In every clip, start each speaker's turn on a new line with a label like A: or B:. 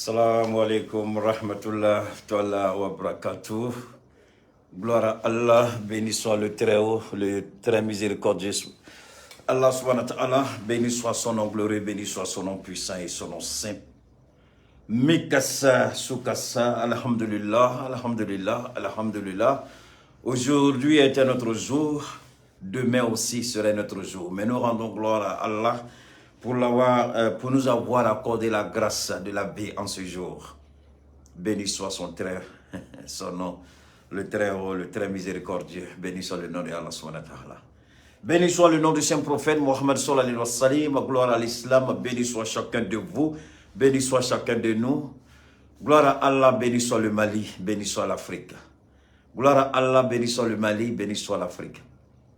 A: Salam alaikum rahmatullah ta'ala wa barakatuh. Gloire à Allah, béni soit le Très-Haut, le très miséricordieux. Allah subhanahu wa ta'ala, béni soit son nom glorieux, béni soit son nom puissant et son nom saint. Mikasa, Soukasa, Alhamdulillah, Alhamdulillah, Alhamdulillah. Aujourd'hui est un autre jour, demain aussi serait notre jour. Mais nous rendons gloire à Allah pour nous avoir accordé la grâce de la vie en ce jour. Béni soit son nom, le très haut, le très miséricordieux. Béni soit le nom de Allah subhanahu wa ta'ala. Béni soit le nom du saint prophète Mohammed sallallahu alayhi wa sallam. Gloire à l'islam. Béni soit chacun de vous. Béni soit chacun de nous. Gloire à Allah, béni soit le Mali, béni soit l'Afrique. Gloire à Allah, béni soit le Mali, béni soit l'Afrique.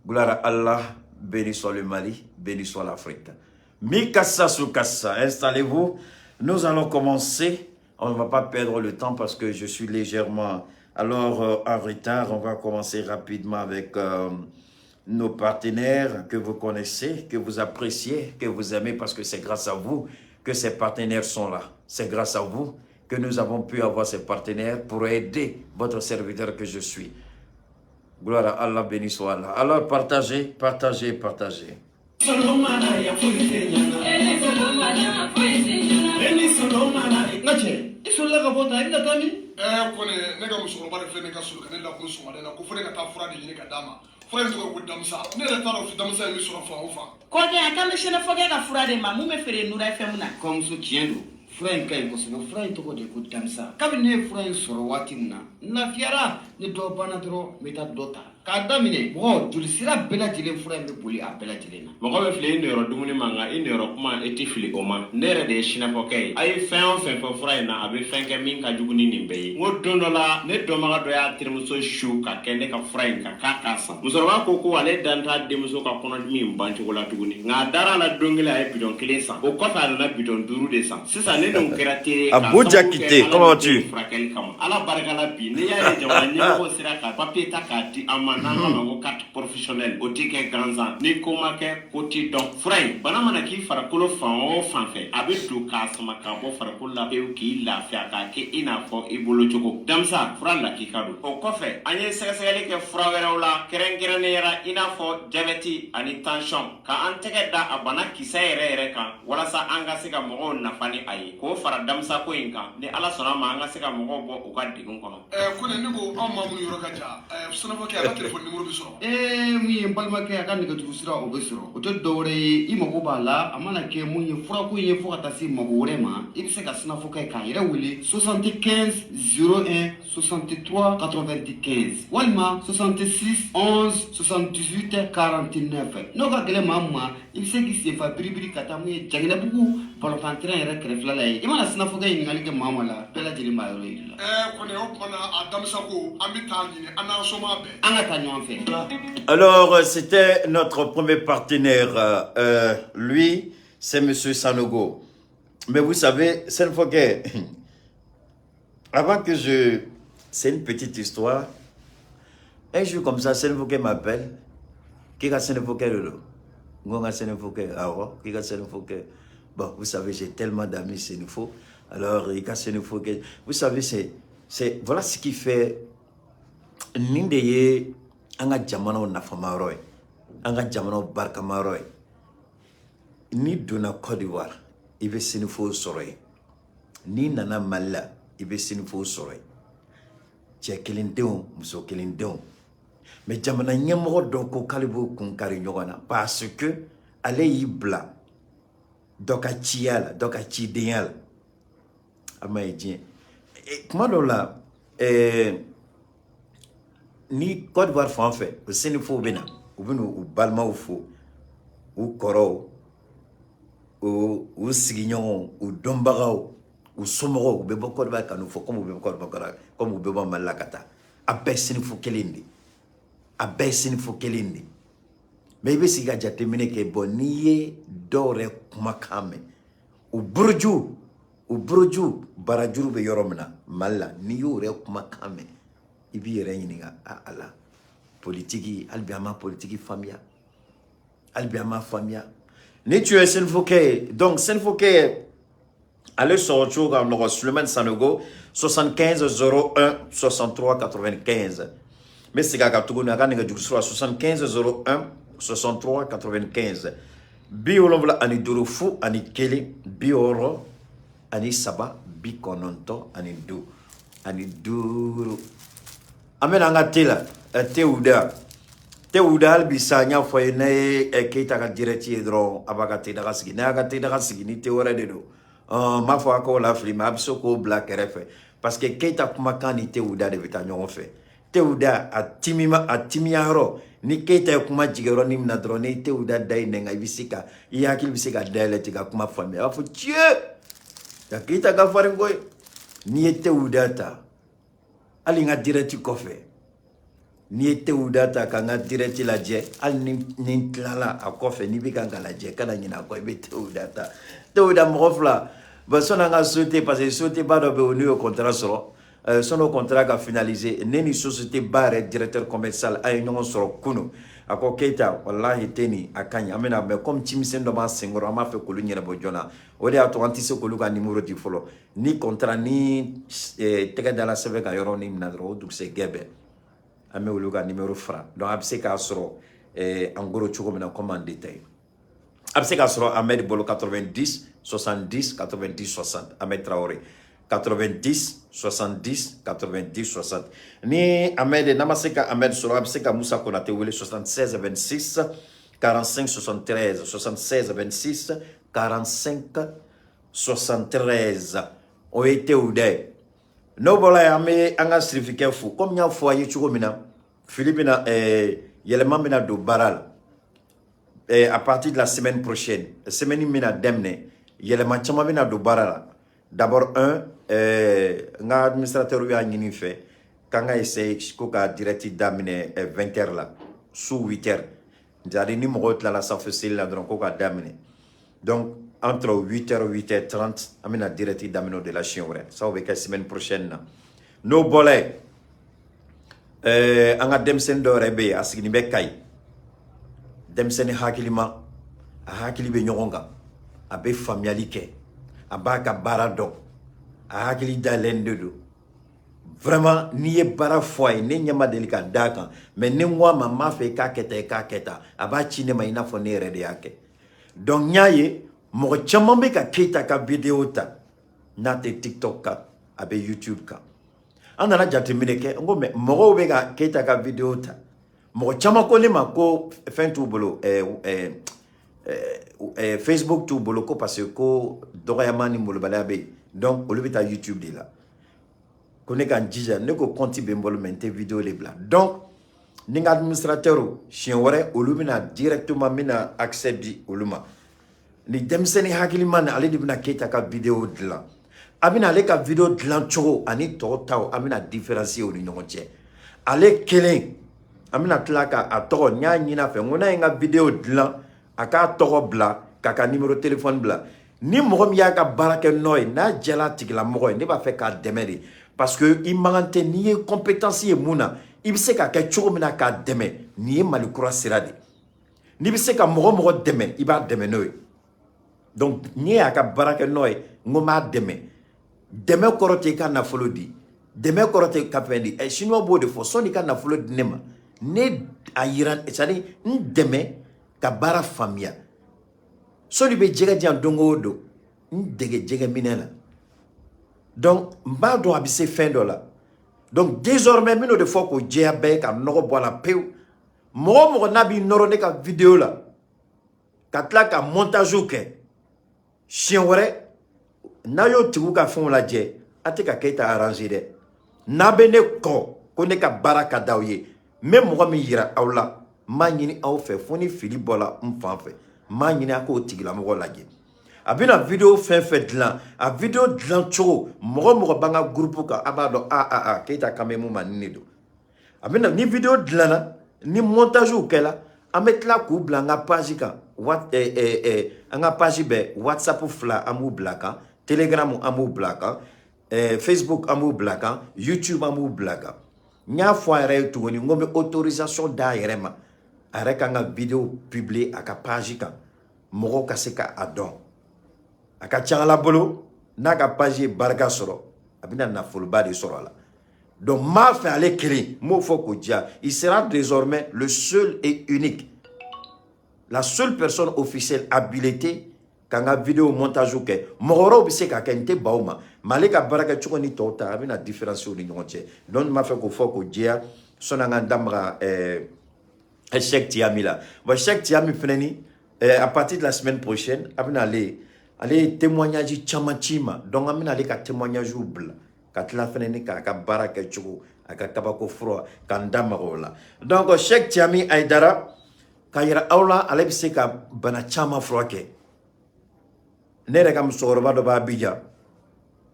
A: Gloire à Allah, béni soit le Mali, béni soit l'Afrique. Mikasa Soukassa, installez-vous. Nous allons commencer. On ne va pas perdre le temps parce que je suis légèrement alors en retard. On va commencer rapidement avec nos partenaires que vous connaissez, que vous appréciez, que vous aimez parce que c'est grâce à vous que ces partenaires sont là. C'est grâce à vous que nous avons pu avoir ces partenaires pour aider votre serviteur que je suis. Gloire à Allah, béni soit Allah. Alors partagez, partagez, partagez.
B: Solomana ya foyi tɛ ɲana. E ni Solomana.
C: N ka cɛ, i solila ka bɔ tan, i bɛna taa min?
D: Ɛɛ kɔni, ne ka musokɔrɔba de filɛ ne ka so ka ne lakun sɔgɔmada in na ko fo ne ka taa fura de ɲini ka d'a ma. Fura in tɔgɔ ye ko damisa. Ne yɛrɛ t'a dɔn damisa in bɛ sɔrɔ fan o fan.
E: Kɔkɛ, a kan bɛ sɛnɛfɔkɛ ka fura de ma mun bɛ feere Nura FM na.
C: Kɔmuso, tiɲɛ don, fura in ka ɲi kosɛbɛ. Fura in tɔgɔ de ye ko damisa. Kabini ne ye fura in sɔrɔ waati min na, n lafiyara. Ni dɔ banna dɔrɔn, n bɛ taa dɔ ta k'a daminɛ. Mɔgɔ joli sira bɛɛ lajɛlen, fura in bɛ boli a bɛɛ lajɛlen na.
F: Mɔgɔ bɛ fili i niyɔrɔ dumuni ma, nka i niyɔrɔ kuma, i tɛ fili o ma. Ne yɛrɛ de ye sinafɔkɛ ye. A ye fɛn o fɛn fɔ fura in na, a bɛ fɛn kɛ min ka jugu ni nin bɛɛ ye. N ko don dɔ la, ne dɔnbaga dɔ y'a terimuso su ka kɛ ne ka fura in kan k'a k'a san. Musokɔrɔba ko ko ale dan t'a denmuso ka kɔnɔdimi in ban cogo la tuguni, nka a dara a la. Don kelen, a ye bidɔn kelen san, o kɔfɛ a nana bidɔn duuru de san. Sisan ne n'o kɛra teri ye k'a
A: Abou
F: sababu kɛ
A: Diakité,
F: Ala
A: comment
F: ni den
A: vas-tu?
F: furakɛli kama. Ala barika la, bi n'i y'a ye jamana ɲɛmɔgɔw sera ka papiye ta k'a di an ma n'an k'a ma ko carte professionnelle, o ti kɛ gansan. Ni ko ma kɛ, ko ti dɔn. Fura in, bana mana k'i farikolo fan o fan fɛ, a bɛ don k'a sama k'a bɔ farikolo la pewu k'i lafiya k'a kɛ i n'a fɔ i bolo cogo. Damisa fura lakika don. O kɔfɛ, an ye sɛgɛsɛgɛli kɛ fura wɛrɛw la, kɛrɛnkɛrɛnnenya la i n'a fɔ jabɛti ani tension, ka an tɛgɛ da a bana kisɛ yɛrɛ yɛrɛ kan walasa an ka se ka mɔgɔw nafa ni a ye, k'o fara damisako in kan. Ni Ala sɔnna a ma, an ka se ka mɔgɔw bɔ u ka degun kɔnɔ.
D: Ɛɛ kɔni, ne ko anw maa minnu yɔrɔ ka jan, ɛɛ sɛnɛfɔkɛ, a ka telefɔni nimoro bɛ sɔrɔ?
C: Ee, mun ye n balimakɛ, a ka nɛgɛjuru sira, o bɛ sɔrɔ. O tɛ dɔwɛrɛ ye, i mago b'a la, a mana kɛ mun ye, furako in ye, fo ka taa se mago wɛrɛ ma, i bɛ se ka sinafɔkɛ k'a yɛrɛ wele 75 01 63 95 walima 66 11 78 49. N'o ka gɛlɛn maa min ma, i bɛ se k'i senfa biribiri ka taa mun ye Jaginɛbugu balontan terrain yɛrɛ kɛrɛfɛla la ye. I mana sinafɔkɛ ɲininkali kɛ maa o maa la, bɛɛ lajɛlen b'a yɔrɔ yir'i la.
D: Ɛɛ kɔni, o tuma na a damisa ko an bɛ taa ɲini an n'an soma bɛɛ.
C: An ka taa ɲɔgɔn fɛ.
A: Alors, c'était notre premier partenaire. Lui, c'est Monsieur Sanogo. Mais vous savez, Senfoké, avant que je. C'est une petite histoire. Un jour comme ça, Senfoké m'appelle. Qui a Senfoké le Ngonga Senfoké. Ah ouais, qui a Senfoké? Bon, vous savez, j'ai tellement d'amis Senufo. Alors, il y a Senfoké. Vous savez, voilà ce qui fait nin de ye an ka jamanaw nafama yɔrɔ ye, an ka jamanaw barikama yɔrɔ ye. N'i donna Côte d'Ivoire, i bɛ Senufo sɔrɔ yen. N'i nana Mali la, i bɛ Senufo sɔrɔ yen, cɛ kelen denw, muso kelen denw. Mais jamana ɲɛmɔgɔ dɔ ko k'ale b'o kun kari ɲɔgɔn na parce que ale y'i bila dɔ ka ciya la, dɔ ka cidenya la. A ma ye diɲɛ. Kuma dɔw la, ni Côte d'Ivoire fan fɛ, o Senifow bɛ na, u bɛ n'u balimaw fo, u kɔrɔw, u sigiɲɔgɔnw, u dɔnbagaw, u somɔgɔw. U bɛ bɔ Côte d'Ivoire ka n'u fɔ komi u bɛ bɔ Côte d'Ivoire, komi u bɛ bɔ Mali la ka taa. A bɛɛ ye Senifo kelen de, a bɛɛ ye Senifo kelen de. Mais i bɛ sigi ka jateminɛ kɛ. Bɔn, n'i ye dɔw yɛrɛ kumakan mɛn, u buruju, u buruju barajuru bɛ yɔrɔ min na Mali la, n'i y'o yɛrɛ kumakan mɛn, i b'i yɛrɛ ɲininka: a ala, politiki, hali bi an ma politiki faamuya, hali bi an ma faamuya. Ni tu es Senufokɛ ye, donc Senufokɛ Ale sɔrɔ cogo ka nɔgɔ, Sulemani Sanogo, 75 01 63 95. N bɛ segin a kan tuguni, a ka nɛgɛjuru sira 75 01 63 95, 75 01 63 95 5. An bɛna an ka te la, te wuda, te wuda. Hali bi sa, n y'a fɔ a ye, n'a ye Keyita ka direct ye dɔrɔn, a b'a ka te daga sigi. N'a y'a ka te daga sigi, ni te wɛrɛ de don, n m'a fɔ a k'o lafili, mais a bɛ se k'o bila kɛrɛfɛ, parce que Keyita kumakan ni te wuda de bɛ taa ɲɔgɔn fɛ. Te wuda a timima, a timiya yɔrɔ, ni Keyita ye kuma jigin yɔrɔ min na dɔrɔn, ni te wuda da i nɛn kan, i bɛ se ka i hakili bɛ se ka dayɛlɛ ten ka kuma faamuya. A b'a fɔ tiɲɛ ya, Keyita ka farin koyi. N'i ye te wuda ta, hali n ka direct kɔfɛ, n'i ye te wuda ta ka n ka direct lajɛ, hali ni n tilala a kɔfɛ, n'i bɛ kan ka lajɛ, kana ɲinɛ a kɔ, i bɛ te wuda ta. Te wuda mɔgɔ fila bon, sɔnni an ka société, parce que société ba dɔ bɛ yen, n'u ye contrat sɔrɔ, sɔnni o contrat ka finaliser, ne ni société ba yɛrɛ directeur commercial, an ye ɲɔgɔn sɔrɔ kunun. A ko: "Keyita, walahi te nin a ka ɲi, an bɛna, mais comme cimisɛn dɔ b'an senkɔrɔ, an b'a fɛ k'olu ɲɛnabɔ joona, o de y'a to an tɛ se k'olu ka numéro di fɔlɔ." Ni contrat ni tɛgɛ dala sɛbɛn ka yɔrɔ ni minɛ dɔrɔn, o dugusɛjɛ bɛɛ an bɛ olu ka numéro fara. Donc a bɛ se k'a sɔrɔ en gros cogo min na, comme en détail, a bɛ se k'a sɔrɔ Ahmed bolo, 90 70 90 60. Ahmed Traoré, 90 70 90 60. Ni Ahmed n'a ma se ka Ahmed sɔrɔ, a bɛ se ka Musa Konate wele, 76 26 45 73, 76 26 45 73. O ye tew dɛ. N'o bɔra yen, an bɛ an ka sirifikɛ fo. Komi n y'a fɔ a ye cogo min na, fili bɛna yɛlɛma bɛna don baara la à partir de la semaine prochaine. Semaine min bɛna daminɛ, yɛlɛma caman bɛna don baara la. D'abord, un, n ka administrateur y'a ɲini n fɛ k'an ka essayer ko ka direct daminɛ 20 heures la, su 8 heures, c'est à dire ni mɔgɔw tilala safo seli la dɔrɔn, ko ka daminɛ. Donc entre 8 heures, 8 heures 30, an bɛna direct daminɛ o de la siɲɛ wɛrɛ. Ça, o bɛ kɛ semaine prochaine na. N'o bɔra yen, an ka denmisɛnnin dɔ yɛrɛ bɛ yen, a sigilen bɛ Kayi, denmisɛnnin hakilima, a hakili bɛ ɲɔgɔn kan, a bɛ faamuyali kɛ, a b'a ka baara dɔn, a hakili dayɛlɛn de don vraiment. N'i ye baara fɔ a ye, ne ɲɛ ma deli ka d'a kan, mais ni n ko a ma n b'a fɛ i k'a kɛ tan, i k'a kɛ tan, a b'a ci ne ma i n'a fɔ ne yɛrɛ de y'a kɛ. Donc n y'a ye mɔgɔ caman bɛ ka Keyita ka vidéo ta, n'a tɛ TikTok kan, a bɛ YouTube kan. An nana jateminɛ kɛ, n ko mais mɔgɔw bɛ ka Keyita ka vidéo ta. Mɔgɔ caman ko ne ma ko fɛn t'u bolo, Facebook t'u bolo, ko parce que ko dɔgɔyama ni molobaliya bɛ yen, donc olu bɛ taa YouTube de la, ko ne ka n jija. Ne ko compte bɛ n bolo, mais n tɛ vidéo de bila. Donc ni n ka administrateur, siɲɛ wɛrɛ olu bɛna directement, n bɛna accès di olu ma. Ni denmisɛnnin hakilima ni ale de bɛna Keyita ka vidéo dilan. A bɛna ale ka vidéo dilan cogo ani tɔw taw, an bɛna différencier u ni ɲɔgɔn cɛ. Ale kelen, an bɛna tila ka a tɔgɔ, n y'a ɲini a fɛ, n ko n'a ye n ka vidéo dilan, a k'a tɔgɔ bila k'a ka numéro téléphone bila. Ni mɔgɔ min y'a ka baara kɛ nɔ ye, n'a jɛla a tigilamɔgɔ ye, ne b'a fɛ k'a dɛmɛ de, parce que i man kan tɛ, n'i ye compétence ye mun na, i bɛ se k'a kɛ cogo min na k'a dɛmɛ. Nin ye Mali kura sira de, n'i bɛ se ka mɔgɔ mɔgɔ dɛmɛ, i b'a dɛmɛ n'o ye. Donc n'i y'a ka baara kɛ nɔ ye, n ko n b'a dɛmɛ. Dɛmɛ kɔrɔ tɛ i ka nafolo di, dɛmɛ kɔrɔ tɛ ka fɛn di. Ɛ, chinois b'o de fɔ: sɔnni i ka nafolo di ne ma, ne a yira, c'est à dire n dɛmɛ ka baara faamuya. Sɔnni bɛ jɛgɛ di yan don o don, n dege jɛgɛ minɛ la. Donc n b'a dɔn a bɛ se fɛn dɔ la. Donc désormais, n bɛn'o de fɔ k'o jɛya bɛɛ ye, ka nɔgɔ bɔ a la pewu. Mɔgɔ o mɔgɔ n'a b'i nɔrɔ ne ka vidéo la ka tila ka montage kɛ, siɲɛ wɛrɛ n'a y'o tigiw ka fɛnw lajɛ, a tɛ ka Keyita arranger dɛ. N'a bɛ ne kɔ ko ne ka baara ka d'aw ye, n bɛ mɔgɔ min yira aw la, n b'a ɲini aw fɛ, fo ni fili bɔra n fan fɛ, n b'a ɲini a k'o tigilamɔgɔ lajɛ. A bɛna vidéo fɛn fɛn dilan, a vidéo dilan cogo, mɔgɔ mɔgɔ b'an ka groupe kan, a b'a dɔn a a a Keyita kan bɛ mun ma, nin de don. A bɛna ni vidéo dilanna, ni montage kɛla, an bɛ tila k'u bila an ka page kan. Wat an ka page bɛɛ, WhatsApp fila an b'u bila kan, Telegram an b'u bila kan, Facebook an b'u bila kan, YouTube an b'u bila kan. N y'a fɔ a yɛrɛ ye tuguni, n ko n bɛ autorisation d'a yɛrɛ ma, a yɛrɛ kan ka vidéo publier a ka page kan, mɔgɔw ka se ka a dɔn. A ka ca Ala bolo. N'a ka page ye barika sɔrɔ, a bɛna nafoloba de sɔrɔ a la. Donc n b'a fɛ ale kelen, n b'o fɔ k'o diya, il sera désormais le seul et unique, la seule personne officielle habilitée k'an ka vidéo montage kɛ. Mɔgɔ wɛrɛw bɛ se k'a kɛ, n tɛ ban o ma, mais ale ka baara kɛcogo ni tɔw ta, a bɛna différence ni ɲɔgɔn cɛ. Donc n b'a fɛ k'o fɔ k'o jɛya sɔnni an k'an da maga Cheikh Tiami la. Bon, Cheikh Tiami fɛnɛ ni à partir de la semaine prochaine, a bɛna ale ye témoignage caman ci ma. Donc an bɛna ale ka témoignage bila ka tila fɛnɛ ni k'a ka baara kɛcogo, a ka kabako fura, k'an da maga o la. Donc Cheikh Tiami Aidara, k'a yira aw la, ale bɛ se ka bana caman furakɛ. Ne yɛrɛ ka musokɔrɔba dɔ b'Abidjan,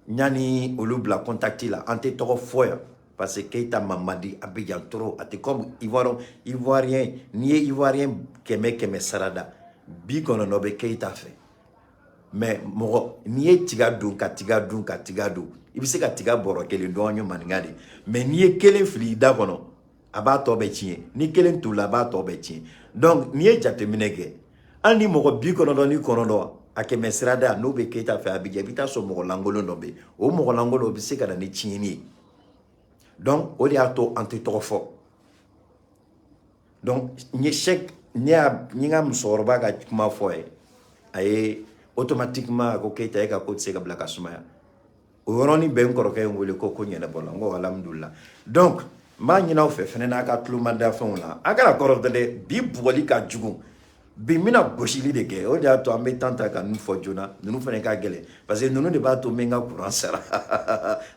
A: n y'a ni olu bila contact la. An tɛ tɔgɔ fɔ yan parce que Keita Mamadi Abidjan trop, a tɛ comme Ivoirien. Ivoirien, n'i ye Ivoirien 100 100 sarada, 90 bɛ Keita fɛ. Mais mɔgɔ n'i ye tiga dun ka tiga dun ka tiga dun, i bɛ se ka tiga bɔrɔ kelen dun, an ye maninka de. Mais n'i ye kelen fili i da kɔnɔ, a b'a tɔ bɛɛ tiɲɛ. Ni kelen tolila, a b'a tɔ bɛɛ tiɲɛ. Donc n'i ye jateminɛ kɛ, hali ni mɔgɔ 99, a 100 sirada n'o bɛ Keita fɛ Abidjan, i bɛ taa sɔrɔ mɔgɔ lankolon dɔ bɛ yen. O mɔgɔ lankolon, o bɛ se ka na ni tiɲɛni ye. Donc o de y'a to an tɛ tɔgɔ fɔ. Donc n ye Cheikh, ne y'a n ye n ka musokɔrɔba ka kuma fɔ a ye, a ye automatiquement a ko: "Keita, e ka ko tɛ se ka bila ka sumaya." O yɔrɔnin bɛɛ, n kɔrɔkɛ ye n wele ko ɲɛnabɔ la. N ko alhamdulillah. Donc n b'a ɲini aw fɛ fɛnɛ, n'a ka tulomada fɛnw la, an kana kɔrɔtɔ dɛ. Bi bugɔli ka jugu, bi n bɛna gosili de kɛ. O de y'a to an bɛ temps ta ka ninnu fɔ joona. Ninnu fana ka gɛlɛn parce que ninnu de b'a to n bɛ n ka courant sara,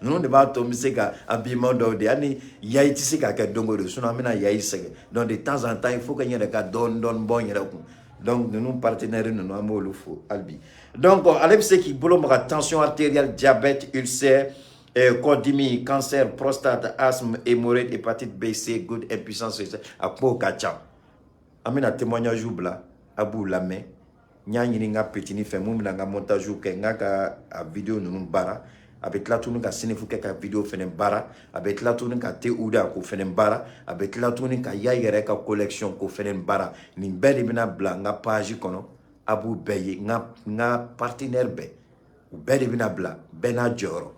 A: ninnu de b'a to n bɛ se ka habillement dɔw di. Hali ni yayi tɛ se ka kɛ don o don, sinon an bɛna yayi sɛgɛn. Donc de temps en temps, il faut que n yɛrɛ ka dɔɔni dɔɔni bɔ n yɛrɛ kun. Donc ninnu partenaire ninnu, an b'olu fo hali bi. Donc ale bɛ se k'i bolo maga tension artérielle, diabète, ulcère, kɔdimi, cancer, prostate, asthme, hémorroïde, hépatite B, C, goutte, impuissance sexuelle. A kumaw ka ca. An bɛna témoignage bila, a b'u lamɛn. N y'a ɲini n ka petini fɛ mun bɛna n ka montage kɛ, n k'a ka a vidéo ninnu baara. A bɛ tila tuguni ka sinifu kɛ ka vidéo fɛnɛ baara, a bɛ tila tuguni ka te uda k'o fɛnɛ baara, a bɛ tila tuguni ka ya yɛrɛ ka collection k'o fɛnɛ baara. Nin bɛɛ de bɛna bila n ka page kɔnɔ, a b'u bɛɛ ye. N ka partenaire bɛɛ, u bɛɛ de bɛna bila, bɛɛ n'a jɔyɔrɔ.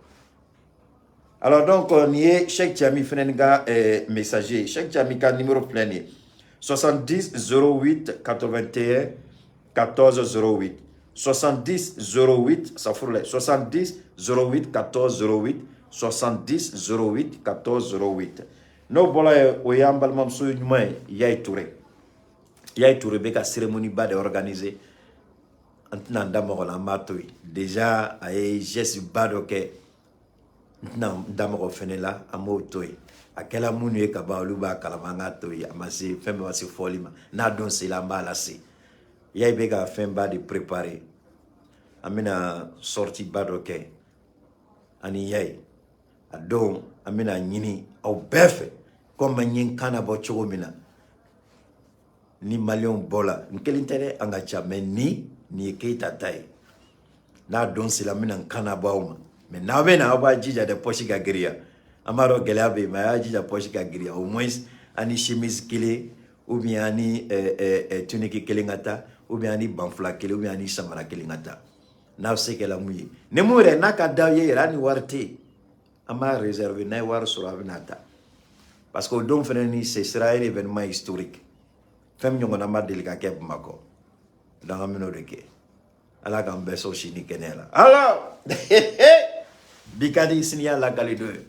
A: Alors donc nin ye Cheikh Tiami fɛnɛ ka message ye. Cheikh Tiami ka numéro filɛ nin ye: 70 08 81 14 08, 70 08, safurulɛ, 70 08 14 08, 70 08 14 08. N'o bɔra yen, o y'an balimamuso ɲuman ye, Yayi Touré. Yayi Touré bɛ ka cérémonie ba de organiser. An tɛna n da mɔgɔ la, an b'a to yen. Déjà a ye geste ba dɔ kɛ, n tɛna n da mɔgɔ fɛnɛ la, an b'o to yen. A kɛla minnu ye ka ban, olu b'a kalama. An k'a to yen, a ma se fɛn bɛɛ ma se fɔli ma. N'a don sera, an b'a lase. Yayi bɛ ka fɛn ba de préparer. An bɛna sortie ba dɔ kɛ ani Yayi. A don, an bɛna ɲini aw bɛɛ fɛ, komi n ye n kan labɔ cogo min na ni maliyɛnw bɔla, n kelen tɛ dɛ, an ka ca. Mais ni nin ye Keyita ta ye, n'a don sera, n bɛna n kan labɔ aw ma. Mais n'aw bɛ na, aw b'a jija dɛ, poche ka girinya. An b'a dɔn gɛlɛya bɛ yen, mais a y'a jija poche ka girinya, au moins ani chemise kelen, ou bien ani tunique kelen ka taa, ou bien ani banfula kelen, ou bien ani samara kelen ka taa. N'aw se kɛla mun ye, ni mun yɛrɛ n'a ka d'aw ye yɛrɛ, hali ni wari tɛ yen, an b'a réserver. N'a ye wari sɔrɔ, a bɛna ta, parce que o don fɛnɛ ni ce sera un événement historique. Fɛn min ɲɔgɔnna ma deli ka kɛ Bamakɔ. Donc an bɛn'o de kɛ. Ala k'an bɛɛ sɔn si ni kɛnɛya la. Alors bi ka di, sini y'a lakali don ye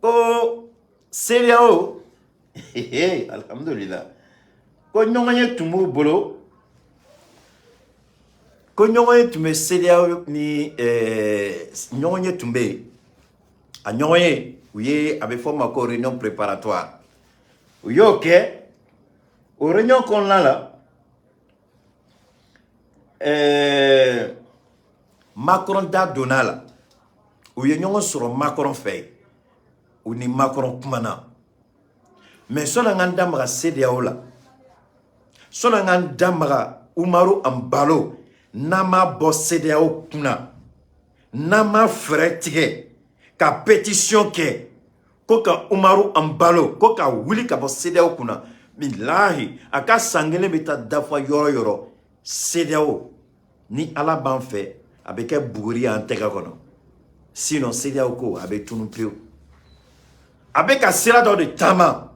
A: ko CEDEAO, alhamdulillah, ko ɲɔgɔn ye tun b'u bolo, ko ɲɔgɔn ye tun bɛ CEDEAO ni ɲɔgɔn ye tun bɛ yen. A ɲɔgɔn ye u ye, a bɛ fɔ o ma ko réunion préparatoire. U y'o kɛ. O réunion kɔnɔna la, Macron da donna a la. U ye ɲɔgɔn sɔrɔ Macron fɛ yen, u ni Macron kumana. Mais sɔnni an k'an da maga CEDEAO la, sɔnni an k'an da maga Umaru Embalo, n'an m'a bɔ CEDEAO kunna, n'an ma fɛɛrɛ tigɛ ka pétition kɛ ko ka Umaru Embalo ko ka wuli ka bɔ CEDEAO kunna, bilahi, a ka san kelen bɛ taa dafa yɔrɔ yɔrɔ, CEDEAO ni Ala b'an fɛ. A bɛ kɛ buguri y'an tɛgɛ kɔnɔ, sinon CEDEAO ko a bɛ tunu pewu. A bɛ ka sira dɔ de taama,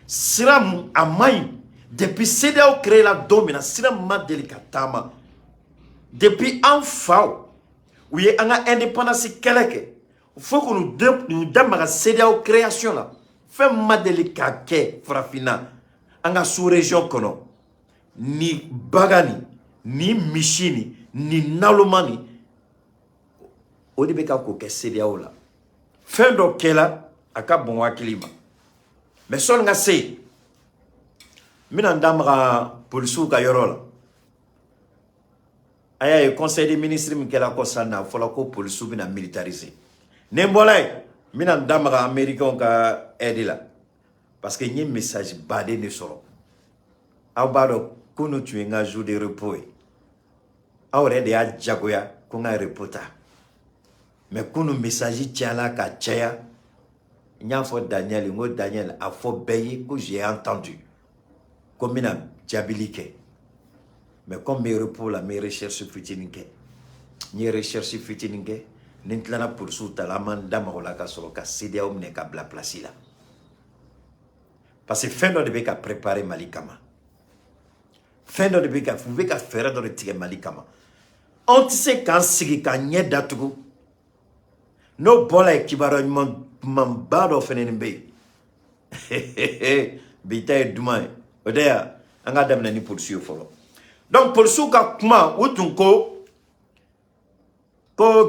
A: sira mun a man ɲi. Depuis CEDEAO créé la don min na, sira min ma deli ka taama depuis an faw u ye an ka indépendance kɛlɛ kɛ fo k'u da maga CEDEAO création la, fɛn min ma deli ka kɛ farafinna, an ka sous région kɔnɔ, ni bagan ni misi ni naloma ni o de bɛ ka k'o kɛ CEDEAO la. Fɛn dɔ kɛla a ka bon hakili ma, mais sɔnni ka se yen, n bɛna n da maga polisiw ka yɔrɔ la. A y'a ye, conseil des ministres min kɛla kɔsa na, a fɔla ko polisiw bɛna militariser. Ni n bɔra yen, n bɛna n da maga américains ka aide la, parce que n ye message baden de sɔrɔ. Aw b'a dɔn, kunun tun ye n ka jour de repos ye. Aw yɛrɛ de y'a jagoya ko n ka repos ta, mais kunun message cayala ka caya. N y'a fɔ Daniel, n ko Daniel, a fɔ bɛɛ ye ko j'ai entendu, ko n bɛna jaabili kɛ. Mais comme n bɛ repos la, n bɛ recherche fitinin kɛ. N ye recherche fitinin kɛ. Ni n tilala polisiw ta la, an b'an da maga o la ka sɔrɔ ka CEDEAO minɛ ka bila place la, parce que fɛn dɔ de bɛ ka préparer Mali kama. Fɛn dɔ de bɛ ka, u bɛ ka fɛɛrɛ dɔ de tigɛ Mali kama. Anw tɛ se k'an sigi k'an ɲɛ datugu. N'o bɔra yen, kibaruya ɲuman ɲumanba dɔ fɛnɛ bɛ yen. Bi ta ye duman ye, o tɛ yan. An k'a daminɛ ni polisiw ye fɔlɔ. Donc polisiw ka kuma, u tun ko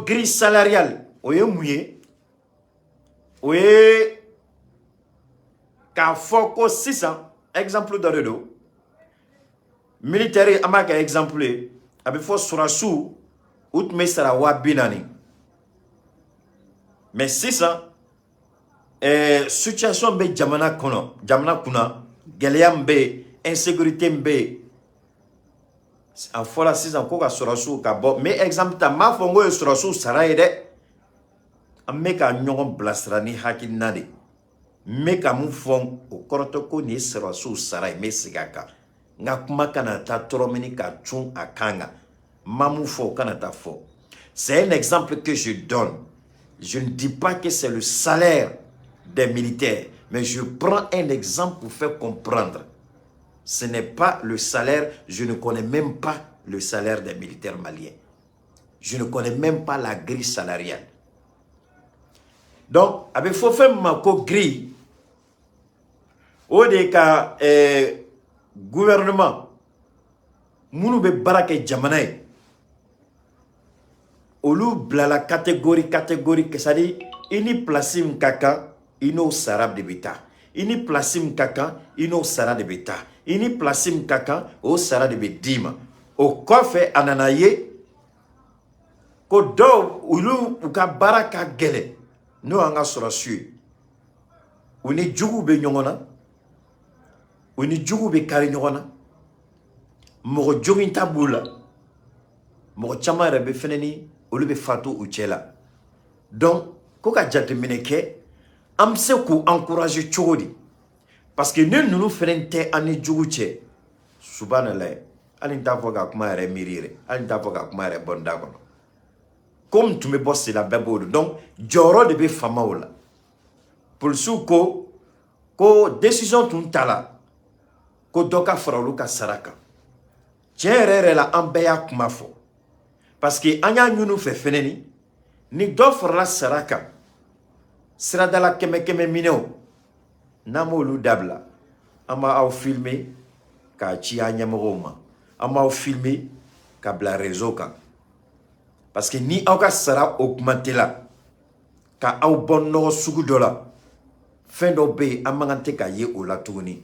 A: grille salariale, o ye mun ye? O ye k'a fɔ ko sisan, exemple dɔ de don, militaire, an b'a kɛ exemple ye, a bɛ fɔ sɔrɔdasiw, u tun bɛ sara 40 000, mais sisan situation bɛ jamana kɔnɔ, jamana kunna, gɛlɛya min bɛ yen, insécurité min bɛ yen, a fɔra sisan ko ka sɔrɔdasiw ka bɔ. N bɛ exemple ta, n m'a fɔ n ko ye sɔrɔdasiw sara ye dɛ. An bɛ ka ɲɔgɔn bilasira ni hakilina de. N bɛ ka mun fɔ, o kɔrɔ tɛ ko nin ye sɔrɔdasiw sara ye. N bɛ segin a kan, n ka kuma kana taa tɔrɔmini ka cun a kan kan. N ma mun fɔ, o kana taa fɔ. C'est un exemple que je donne. Je ne dis pas que c'est le salaire des militaires, mais je prends un exemple pour faire comprendre. Ce n'est pas le salaire, je ne connais même pas le salaire des militaires maliens. Je ne connais même pas la grille salariale. Donc, a bɛ fɔ fɛn min ma ko grille, o de ka gouvernement minnu bɛ baara kɛ jamana ye, olu bilala catégorie catégorie, c'est à dire i ni place min ka kan, i n'o sara de bɛ taa, i ni place min ka kan, i n'o sara de bɛ taa, i ni place min ka kan, o sara de bɛ d'i ma. O kɔfɛ, a nana ye ko dɔw, olu u ka baara ka gɛlɛn, n'o y'an ka sɔrɔdasiw ye, u ni juguw bɛ ɲɔgɔn na, u ni juguw bɛ kari ɲɔgɔn na, mɔgɔ joginta b'u la, mɔgɔ caman yɛrɛ bɛ fɛnɛ ni olu bɛ fatu u cɛ la. Donc ko ka jateminɛ kɛ, an bɛ se k'u encourager cogo di? Parce que ne ninnu fɛnɛ tɛ an ni jugu cɛ. Subhanallah, hali n t'a fɔ ka kuma yɛrɛ miiri yɛrɛ, hali n t'a fɔ ka kuma yɛrɛ bɔ n da kɔnɔ. Ko min tun bɛ bɔ sen la, bɛɛ b'o dɔn. Donc jɔyɔrɔ de bɛ faamaw la. Polisiw ko décision tun ta la ko dɔ ka fara olu ka sara kan. Tiɲɛ yɛrɛ yɛrɛ la, an bɛɛ y'a kuma fɔ, parce que an y'a ɲini u fɛ fɛnɛ, ni dɔ farala sara kan, siradala kɛmɛ kɛmɛ minɛw, n'an m'olu dabila, an b'aw filmer k'a ci an ɲɛmɔgɔw ma, an b'aw filmer ka bila réseau kan, parce que ni aw ka sara augmenté la ka aw bɔ nɔgɔ sugu dɔ la, fɛn dɔ bɛ yen, an man kan tɛ ka ye o la tuguni.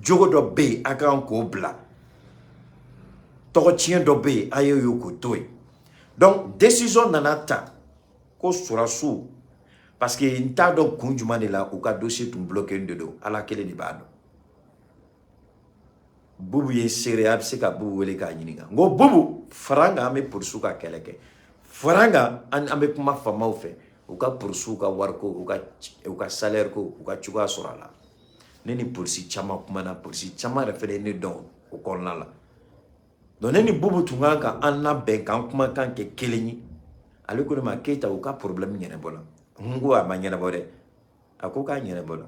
A: Jogo dɔ bɛ yen, a kan k'o bila. Tɔgɔ tiɲɛ dɔ bɛ yen, a y'o ye k'o to yen. Donc décision nana ta ko sɔrɔdasiw, parce que n t'a dɔn kun jumɛn de la u ka dossier tun bloqué de don, Ala kelen de b'a dɔn. Bubu ye seere, a bɛ se ka Bubu wele k'a ɲininka. N ko Bubu, fara an kan, an bɛ polisiw ka kɛlɛ kɛ, fara an kan, an bɛ kuma faamaw fɛ, u ka polisiw ka wariko, u ka salaire ko, u ka cogoya sɔrɔ a la. Ne ni polisi caman kumana, polisi caman yɛrɛ fɛnɛ ye ne dɔn o kɔnɔna la. Donc ne ni Boubou tun kan ka an labɛn k'an kumakan kɛ kelen ye. Ale ko ne ma: Keyita, u ka problème ɲɛnabɔ la. N ko a ma ɲɛnabɔ dɛ. A ko k'a ɲɛnabɔ la.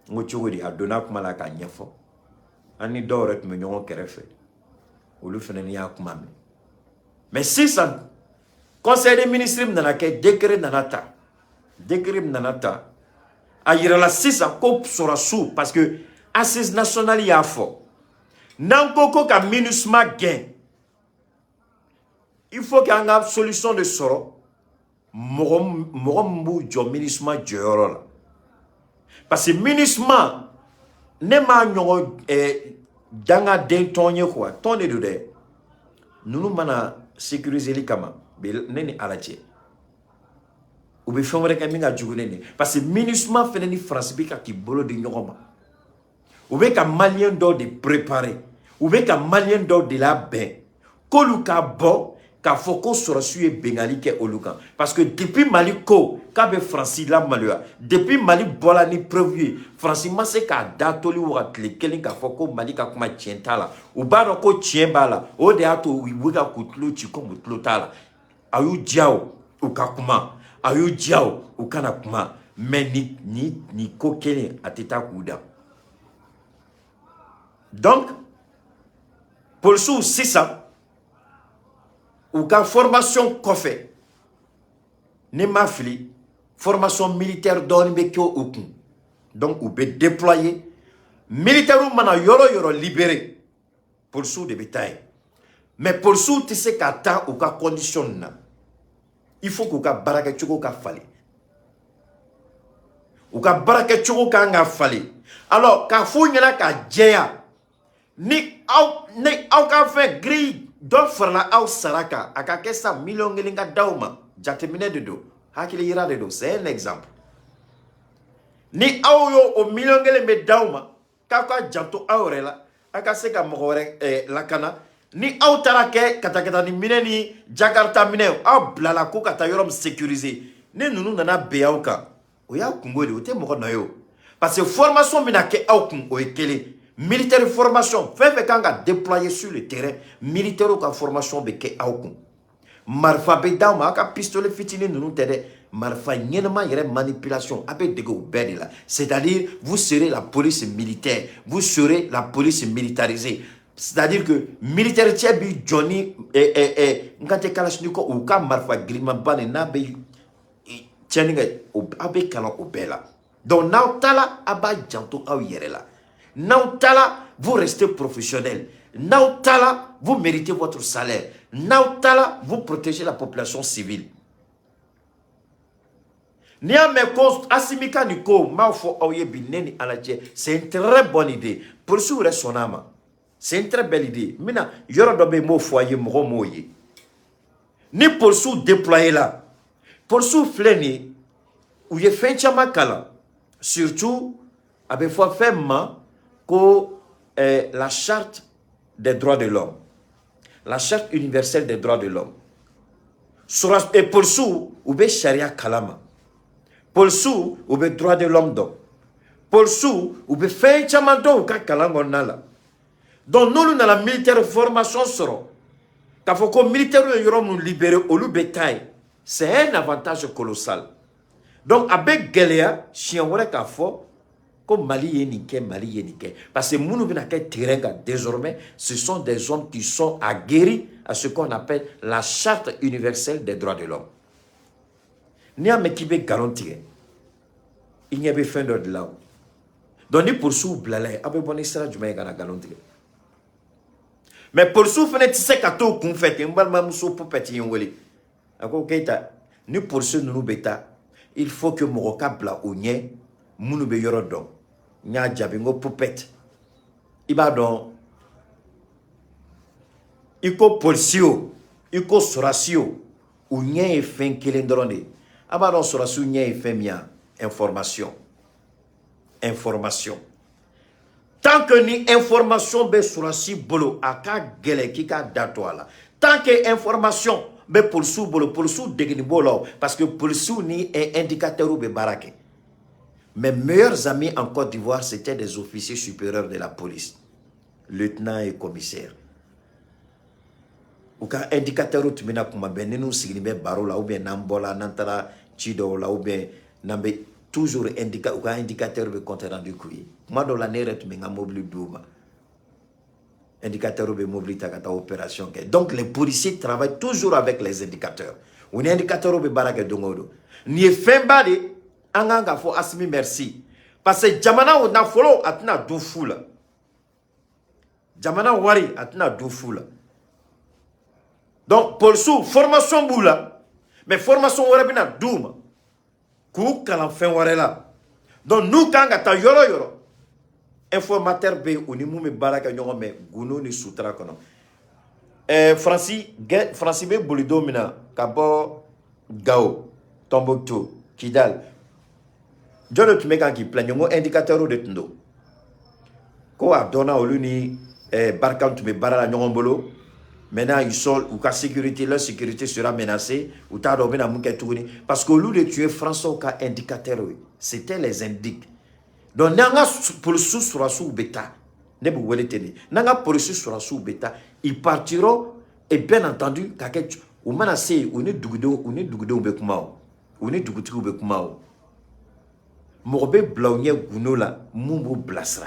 A: N ko cogo di? A donna kuma la k'a ɲɛfɔ. An ni dɔw yɛrɛ tun bɛ ɲɔgɔn kɛrɛfɛ, olu fana ni y'a kuma mɛn. Mais sisan, conseil des ministres min nana kɛ, décret nana ta, décret min nana ta, a yirala sisan ko sɔrɔsiw, parce que assise nationale y'a fɔ, n'an ko ko ka MINUSMA gɛn, il faut qu'an ka solution de sɔrɔ, mɔgɔ mɔgɔ min b'u jɔ MINUSMA jɔyɔrɔ la. Parce que MINUSMA, ne m'a ɲɔgɔn dangaden tɔn ye quoi, tɔn de don dɛ. Ninnu mana sécuriser kama, ne ni Ala cɛ, u bɛ fɛn wɛrɛ kɛ min ka jugu ne nin. Parce que MINUSMA fɛnɛ ni Faransi bɛ ka k'i bolo di ɲɔgɔn ma. U bɛ ka Malien dɔw de préparer, u bɛ ka Malien dɔw de labɛn k'olu ka bɔ k'a fɔ ko sɔrɔsiw ye bengali kɛ olu kan. Parce que depuis Mali ko k'a bɛ Faransi lamaloya, depuis Mali bɔra ni preuve ye, Faransi ma se k'a da toli waga tile kelen k'a fɔ ko Mali ka kuma tiɲɛ t'a la. U b'a dɔn ko tiɲɛ b'a la. O de y'a to u bɛ ka k'u tulo ci komi u tulo t'a la. A y'u diya o, u ka kuma, a y'u diya o, u kana kuma, mais ni ko kelen a tɛ taa k'u da. Donc polisiw sisan, u ka formation kɔfɛ, ni ma fili, formation militaire dɔɔni bɛ kɛ u kun. Donc u bɛ déployer. Militaires mana yɔrɔ yɔrɔ libéré, polisiw de bɛ taa yen. Mais polisiw tɛ se ka taa u ka condition na. Il faut k'u ka baarakɛcogo ka falen, u ka baarakɛcogo kan ka falen. Alors k'a f'u ɲɛna k'a jɛya, ni aw ka fɛn grille dɔ farala aw sara kan, a ka kɛ sa 1 million ka d'aw ma. Jateminɛ de don, hakili yira de don, c'est un exemple. Ni aw y'o o 1 million bɛ d'aw ma k'aw ka janto aw yɛrɛ la, aw ka se ka mɔgɔ wɛrɛ lakana, ni aw taara kɛ katakata ni minɛ ni jakarta minɛ, aw bilala ko ka taa yɔrɔ min sécuriser, ni ninnu nana ben aw kan, o y'a kungo de ye, o tɛ mɔgɔ nɔ ye o. Parce que formation bɛna kɛ aw kun, o ye kelen. Militaire formation, fɛn fɛn kan ka déployer sur le terrain, militaire ka formation bɛ kɛ aw kun. Marifa bɛ d'aw ma, aw ka pistolet fitinin ninnu tɛ dɛ, marifa ɲɛnama yɛrɛ manipulation, a bɛ dege o bɛɛ de la. C'est-à-dire, vous serez la police militaire, vous serez la police militarisée. C'est-à-dire que militaire cɛ bi jɔ ni ɛ ɛ ɛ n kan tɛ kalachnikov, u ka marifa girinmanba nin n'a bɛ tiɲɛni kɛ, o aw bɛ kalan o bɛɛ la. Donc n'aw taara, a b'a janto aw yɛrɛ la. N'aw taara, vous restez professionnel. N'aw taara, vous méritez votre salaire. N'aw taara, vous protégez la population civile. N'i y'a mɛn ko Asimi ka nin ko, n b'a fɔ aw ye bi, ne ni Ala cɛ, c'est une très bonne idée. Polisiw yɛrɛ sɔnn'a ma, c'est une très belle idée. N bɛna yɔrɔ dɔ bɛ yen, n b'o fɔ a ye, mɔgɔw m'o ye. Ni polisiw déployé la, polisiw filɛ nin ye, u ye fɛn caman kalan, surtout a bɛ fɔ fɛn ma ko la charte des droits de l'homme, la charte universelle des droits de l'homme. Sɔrɔ polisiw, u bɛ sariya kalama, polisiw, u bɛ droit de l'homme dɔn, polisiw, u bɛ fɛn caman dɔn u ka kalan kɔnɔna la. Donc n'olu nana militaire formation sɔrɔ, k'a fɔ ko militaire ye yɔrɔ minnu libéré, olu bɛ taa yen, c'est un avantage colossal. Donc a bɛ gɛlɛya siɲɛ wɛrɛ k'a fɔ ko Mali ye nin kɛ, Mali ye nin kɛ, parce que minnu bɛna kɛ terrain kan désormais, ce sont des hommes qui sont aguerris à ce qu'on appelle la charte universelle des droits de l'homme. N'i y'a mɛn k'i bɛ nkalon tigɛ, i ɲɛ bɛ fɛn dɔ de la o. Donc ni polisiw bilala yen, aw bɛ bɔ ni sira jumɛn ye ka na nkalon tigɛ? Mais polisiw fana tɛ se ka t'o kunfɛ ten. N balimamuso Pupɛti ye n wele, a ko: Keyita, ni polisi ninnu bɛ taa, il faut que mɔgɔ ka bila u ɲɛ minnu bɛ yɔrɔ dɔn. N y'a jaabi n ko: Pupɛti, i b'a dɔn, i ko polisi o, i ko sɔrɔsi o, u ɲɛ ye fɛn kelen dɔrɔn de ye. A b'a dɔn sɔrɔsiw ɲɛ ye fɛn min ye? Information, information. Tant que ni information bɛ sɔrɔsi bolo, a ka gɛlɛn k'i k'a da to a la. Tant que information bɛ polisiw bolo, polisiw degeni b'o la o, parce que polisiw ni indicateurs bɛ baara kɛ. Mes meilleurs amis en Côte d'Ivoire, c'était des officiers supérieurs de la police, lieutenant et commissaire. U ka indicateur tun bɛ na kuma bɛɛ, ni n'u sigilen bɛ baro la ou bien n'an bɔla, n'an taara ci dɔw la ou bien n'an bɛ toujours u ka indicateur bɛ compte rendu k'u ye. Kuma dɔw la, ne yɛrɛ tun bɛ n ka mobili d'u ma, indicateur bɛ mobili ta ka taa opération kɛ. Donc les policiers travaillent toujours avec les indicateurs. U ni indicateur bɛ baara kɛ don o don. Nin ye fɛnba de an kan k'a fɔ Assimi merci, parce que jamana o nafolo, a tɛna dun fu la. Jamana wari, a tɛna dun fu la. Donc polisiw, formation b'u la, mais formation wɛrɛ bɛna d'u ma k'u kalan fɛn wɛrɛ la. Donc n'u kan ka taa yɔrɔ o yɔrɔ, informateur bɛ yen, u ni mun bɛ baara kɛ ɲɔgɔn fɛ gundo ni sutura kɔnɔ. Faransi gɛ, Faransi bɛ boli don min na ka bɔ Gao, Tombouctou, Kidal, jɔn de tun bɛ kan k'i plaindre? Ko indicateur de tun don, ko a dɔnna olu ni Barkhane tun bɛ baara la ɲɔgɔn bolo. Maintenant ils sont u ka sécurité, leur sécurité sera menacée. U t'a dɔn u bɛna mun kɛ tuguni, parce que olu de tun ye Français ka indicateur ye, c'était les indiques. Donc n'an ka polisiw sɔrɔdasiw bɛ taa, ne b'u wele ten de, n'an ka polisi sɔrɔdasiw bɛ taa, ils partiront et bien entendu ka kɛ u mana se yen, u ni dugudenw bɛ kuma, o u ni dugutigiw bɛ kuma, o mɔgɔ bɛ bila u ɲɛ gundo la mun b'u bilasira.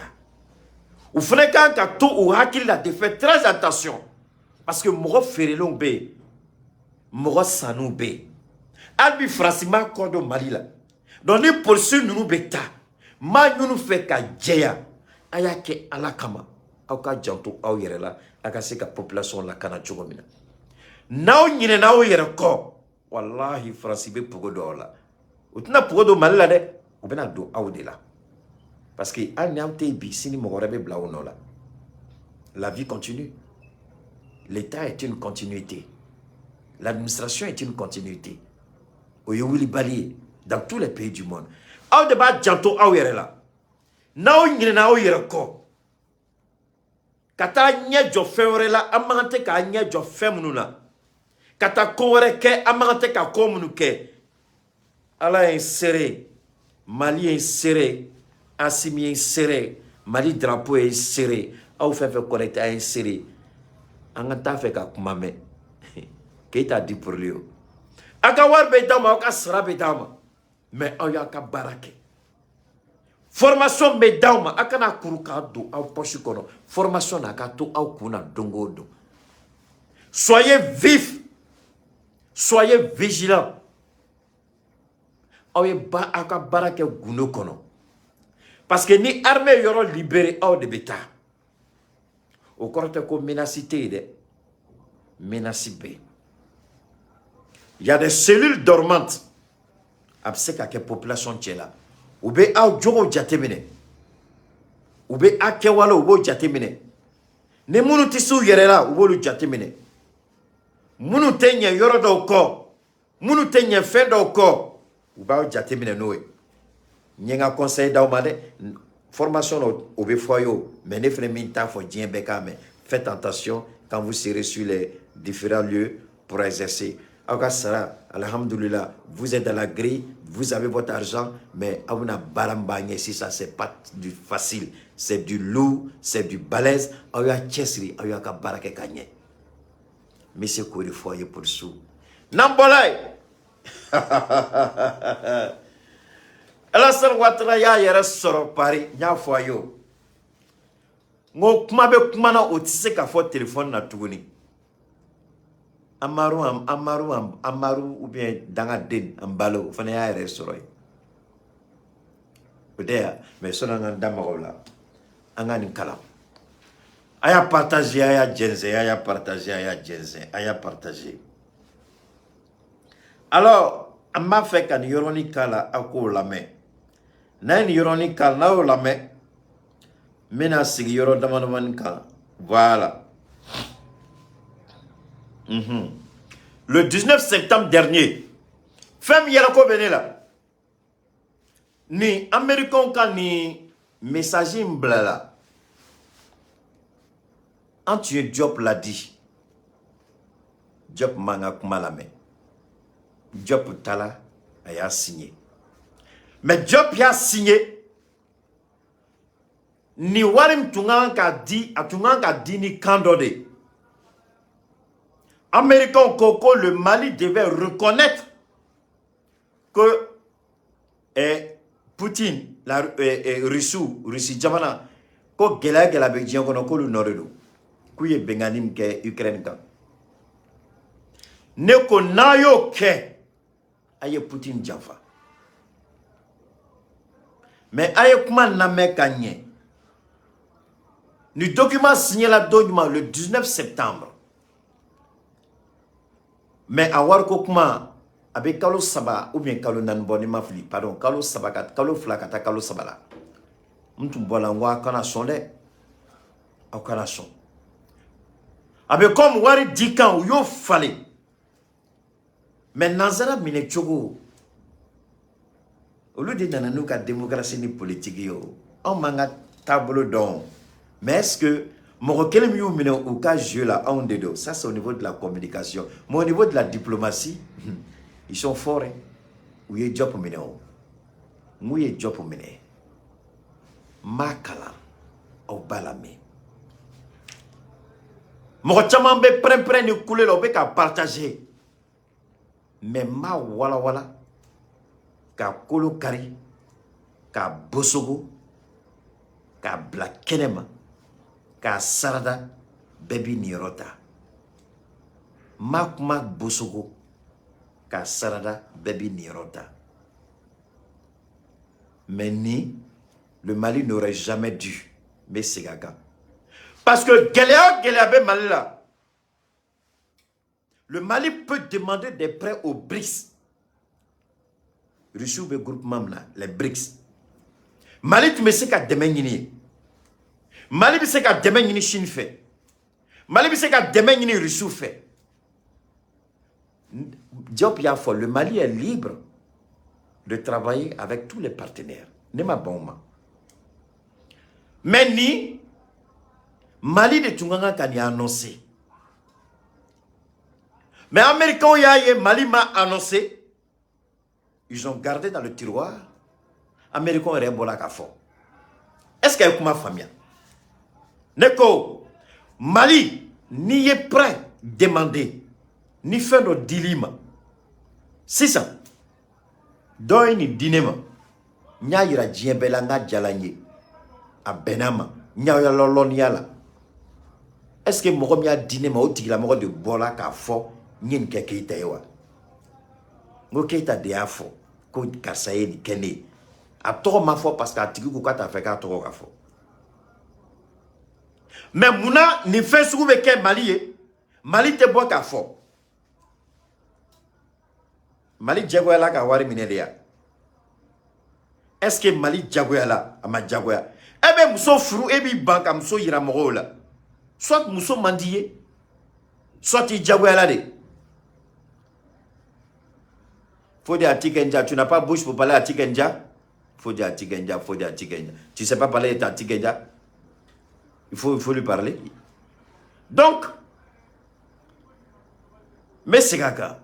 A: U fana kan ka to u hakili la de faire très attention, parce que mɔgɔ feerelenw bɛ yen, mɔgɔ sanniw bɛ yen. Hali bi Faransi m'a kɔ don Mali la. Donc ni polisi ninnu bɛ taa, n b'a ɲini fɛ ka jɛya, a y'a kɛ Ala kama, aw ka janto aw yɛrɛ la, a ka se ka population lakana cogo min na. N'aw ɲinɛna aw yɛrɛ kɔ, walahi, Faransi bɛ pogo don aw la. U tɛna pogo don Mali la dɛ, u bɛna don aw de la, parce que hali ni aw tɛ yen bi, sini mɔgɔ wɛrɛ bɛ bila aw nɔ la. La vie continue. L'État est une continuité, l'administration est une continuité. O ye wulibali ye dans tous les pays du monde. Aw de b'a janto aw yɛrɛ la. N'aw ɲinɛna aw yɛrɛ kɔ ka taa ɲɛ jɔ fɛn wɛrɛ la, an man kan tɛ k'a ɲɛ jɔ fɛn minnu na, ka taa ko wɛrɛ kɛ, an man kan tɛ ka ko minnu kɛ. Ala ye n seere, Mali ye n seere, Assimi ye n seere, Mali drapeau ye n seere, aw fɛn fɛn connecté, a ye n seere. An ka t'a fɛ ka kuma mɛn Keyita di pour lui o. Aw ka wari bɛ d'a ma, aw ka sara bɛ d'a ma, mais aw y'a ka baara kɛ. Formation bɛ d'aw ma, aw kana kuru k'a don aw poche kɔnɔ. Formation na, a ka to aw kun na don o don. Soyez vifs, soyez vigilants. Aw ye ba aw ka baara kɛ gundo kɔnɔ, parce que ni armée yɔrɔ libéré, aw de bɛ taa. O kɔrɔ tɛ ko menace tɛ yen dɛ, menace bɛ yen. Il y a des cellules dormantes, a bɛ se ka kɛ population cɛ la. U bɛ aw jogow jateminɛ, u bɛ aw kɛwalew, u b'o jateminɛ. Ni minnu tɛ se u yɛrɛ la, u b'olu jateminɛ. Minnu tɛ ɲɛ yɔrɔ dɔw kɔ, minnu tɛ ɲɛ fɛn dɔw kɔ, u b'aw jateminɛ n'o ye. N ye n ka conseil d'aw ma dɛ. Formation na, o bɛ fɔ a ye o, mais ne fana min t'a fɔ diɲɛ bɛɛ k'a mɛn: faites attention quand vous serez sur les différents lieux pour exercer. Aw ka sara, alhamdulillah, vous êtes dans la grille, vous avez votre argent, mais aw bɛna baara min b'a ɲɛ sisan, c'est pas du facile, c'est du lourd, c'est du balèze. Aw y'a cɛsiri, aw y'a ka baara kɛ ka ɲɛ. N bɛ se k'o de fɔ aw ye, polisiw. N'an bɔra yen, Alassane Ouattara y'a yɛrɛ sɔrɔ Paris. N y'a fɔ a ye o, n ko kuma bɛ kuma na, o tɛ se ka fɔ téléphone na tuguni. Amaru, Amaru, Amaru ou bien Dangaden Ambalo, o fana y'a yɛrɛ sɔrɔ yen, o tɛ yan. Mais sɔnni an k'an da maga o la, an ka nin kalan. A y'a partager, a y'a jɛnsɛn, a y'a partager, a y'a jɛnsɛn, a y'a partager. Alors an b'a fɛ ka nin yɔrɔnin k'a la, aw k'o lamɛn. N'a ye nin yɔrɔnin k'a la, n'a y'o lamɛn, n bɛna sigi yɔrɔ dama damani kan. Voilà. Le 19 septembre dernier, fɛn min yɛrɛ ko bɛ ne la, ni Américain ka nin message in bilala, an tun ye Diop ladi. Diop man ka kuma lamɛn. Diop taara, a y'a signé, mais Diop y'a signé nin wari min tun kan ka di, a tun kan ka di ni kan dɔ de ye. Américains ko ko le Mali devait reconnaître que Poutine, la Russie, Russie jamana, ko gɛlɛya gɛlɛya bɛ diɲɛ kɔnɔ k'olu nɔ de don, k'u ye bɛnkanni min kɛ Ukraine kan. Ne ko n'a y'o kɛ, a ye Poutine janfa. Mais a ye kuma lamɛn ka ɲɛ. Ni document signé la don jumɛn? Le 19 septembre. Mais a wariko kuma, a bɛ kalo 3 ou bien kalo 4 bɔ, ni ma fili, pardon, kalo 3 ka kalo 2 ka taa kalo 3 la. N tun bɔra, n ko a kana sɔn dɛ, aw kana sɔn. A bɛ comme wari di kan, u y'o falen. Mais nanzara minɛ cogo, olu de nana n'u ka démocratie ni politique ye. O anw m'an ka taabolo dɔn. Mais est-ce que mɔgɔ kelen min y'u minɛ u ka jeu la, anw de don? Ça, c'est au niveau de la communication, mais au niveau de la diplomatie, ils sont forts, hein. U ye Diop minɛ, o n'u ye Diop minɛ, n b'a kalan, aw b'a lamɛn. Mɔgɔ caman bɛ pɛrɛn-pɛrɛn ni kule la, u bɛ ka partager, mais n b'a walawala k'a kolo kari, k'a bosogo, k'a bila kɛnɛ ma, k'a sarada, bɛɛ b'i niyɔrɔ ta. N b'a kuma bosogo k'a sarada, bɛɛ b'i niyɔrɔ ta. Mais ni le Mali n'aurait jamais dû, n bɛ segin a kan, parce que gɛlɛya o gɛlɛya bɛ Mali la, le Mali peut demander des prêts aux BRICS. Russie bɛ groupement min na, les BRICS, Mali tun bɛ se ka dɛmɛ ɲini yen. Mali bɛ se ka dɛmɛ ɲini Chine fɛ, Mali bɛ se ka dɛmɛ ɲini Russie fɛ. Diop y'a fɔ, le Mali est libre de travailler avec tous les partenaires. Ne ma ban o ma. Mais ni Mali de tun ka kan ka nin annoncer, mais Américains y'a ye Mali ma annoncé, ils ont gardé dans le tiroir. Américains yɛrɛ bɔra k'a fɔ. Est ce que a ye kuma faamuya? Ne ko Mali, n'i ye prêt demander, ni fɛn dɔ dil'i ma sisan, dɔ ye nin di ne ma, n y'a yira diɲɛ bɛɛ la, n ka jala n ye, a bɛnna ma, n y'aw la lɔnniya la. Est ce que mɔgɔ min y'a di ne ma, o tigilamɔgɔ de bɔra k'a fɔ n ye nin kɛ Keyita ye wa? N ko Keyita de y'a fɔ ko karisa ye nin kɛ ne ye. A tɔgɔ ma fɔ parce que a tigi ko k'a t'a fɛ k'a tɔgɔ ka fɔ. Mais munna nin fɛn sugu bɛ kɛ Mali ye, Mali tɛ bɔ k'a fɔ? Mali jagoyala ka wari minɛ de ya? Est ce que Mali jagoyala? A ma jagoya. E bɛ muso furu, e b'i ban ka muso yira mɔgɔw la. Soit muso man di ye, soit i jagoyala de. Faut dire à Tikenja, tu n'as pas bouche pour parler à Tikenja? Faut dire à Tikenja, faut dire à Tikenja. Tu sais pas parler à Tikenja? Il faut lui parler. Donc, mais c'est kaka.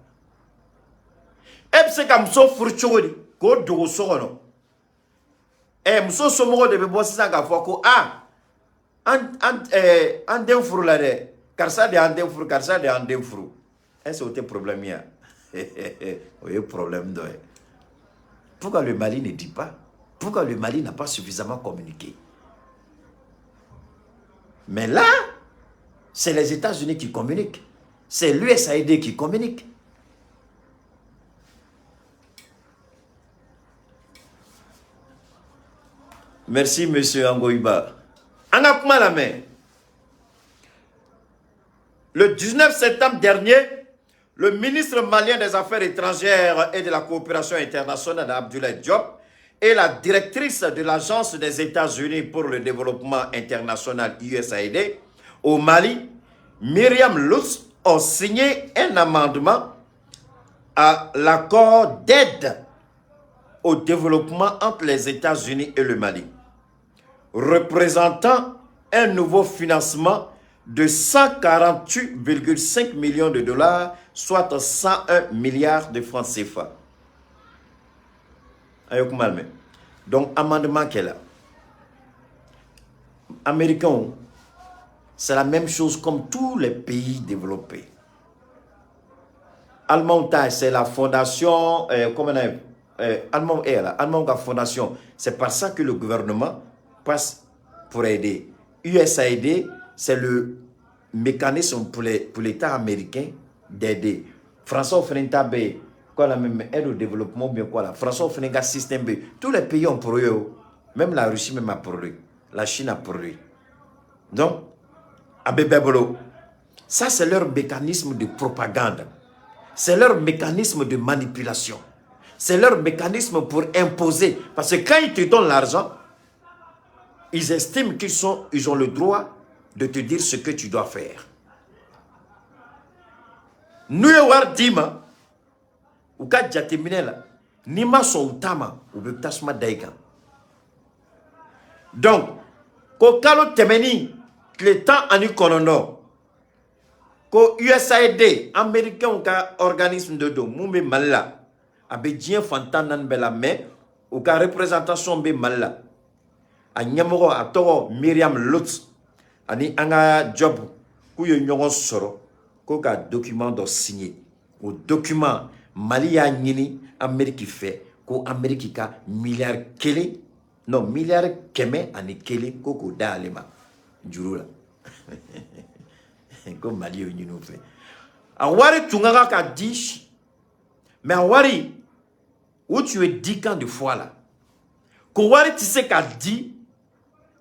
A: E bɛ se ka muso furu cogo di k'o dogo so kɔnɔ? Ɛ, muso somɔgɔw de bɛ bɔ sisan k'a fɔ ko a an an ɛɛ an den furu la dɛ, karisa de y'an den furu, karisa de y'an den furu. Est ce que o tɛ problème ye wa? O ye problème dɔ ye. Pourquoi le Mali ne dit pas? Pourquoi le Mali n'a pas suffisamment communiqué? Mais là, c'est les États-Unis qui communiquent, c'est l'USAID qui communique. Merci, monsieur Angoïba. An ka kuma lamɛn. Le 19 septembre dernier, le ministre malien des Affaires étrangères et de la coopération internationale, Abdoulaye Diop, et la directrice de l'Agence des États-Unis pour le développement international, USAID, au Mali, Myriam Lutz, ont signé un amendement à l'accord d'aide au développement entre les États-Unis et le Mali, représentant un nouveau financement de 148,5 millions de dollars, soit 101 milliards de francs CFA. Donc, amendement qu'elle a. Américains, c'est la même chose comme tous les pays développés. Allemand ta, c'est la fondation, comment on a, Allemand est là, Allemand ka fondation. C'est par ça que le gouvernement passe pour aider. USAID, c'est le mécanisme pour l'État américain d'aider. Français fana ta bɛ yen, quoi la même aide au développement bien quoi là. Français fana ka système bɛ yen. Tous les pays ont pour eux. Même la Russie même a produit. La Chine a produit. Donc, a bɛ bɛɛ bolo. Ça, c'est leur mécanisme de propagande. C'est leur mécanisme de manipulation. C'est leur mécanisme pour imposer. Parce que quand ils te donnent l'argent, ils estiment qu'ils ont le droit de te dire ce que tu dois faire. N'u ye wari d'i ma, u ka jateminɛ la, n'i ma sɔn u ta ma, u bɛ tasuma da i kan. Donc, ko kalo tɛmɛnin tile 19, ko USAID, américains ka organisme de don mun bɛ Mali la, a bɛ diɲɛ fan 14 bɛɛ la, mais u ka représentation bɛ Mali la. A ɲɛmɔgɔ, a tɔgɔ Miriam Lutz, ani an ka Job, k'u ye ɲɔgɔn sɔrɔ ko ka document dɔ signé. O document, Mali y'a ɲini Amérique fɛ ko Amérique ka miliyari kelen, non, miliyari 101 ko k'o d'ale ma juru la, ko Mali y'o ɲini u fɛ. A wari tun ka kan ka di, mais a wari o tun ye dikan de fɔ a la ko wari tɛ se ka di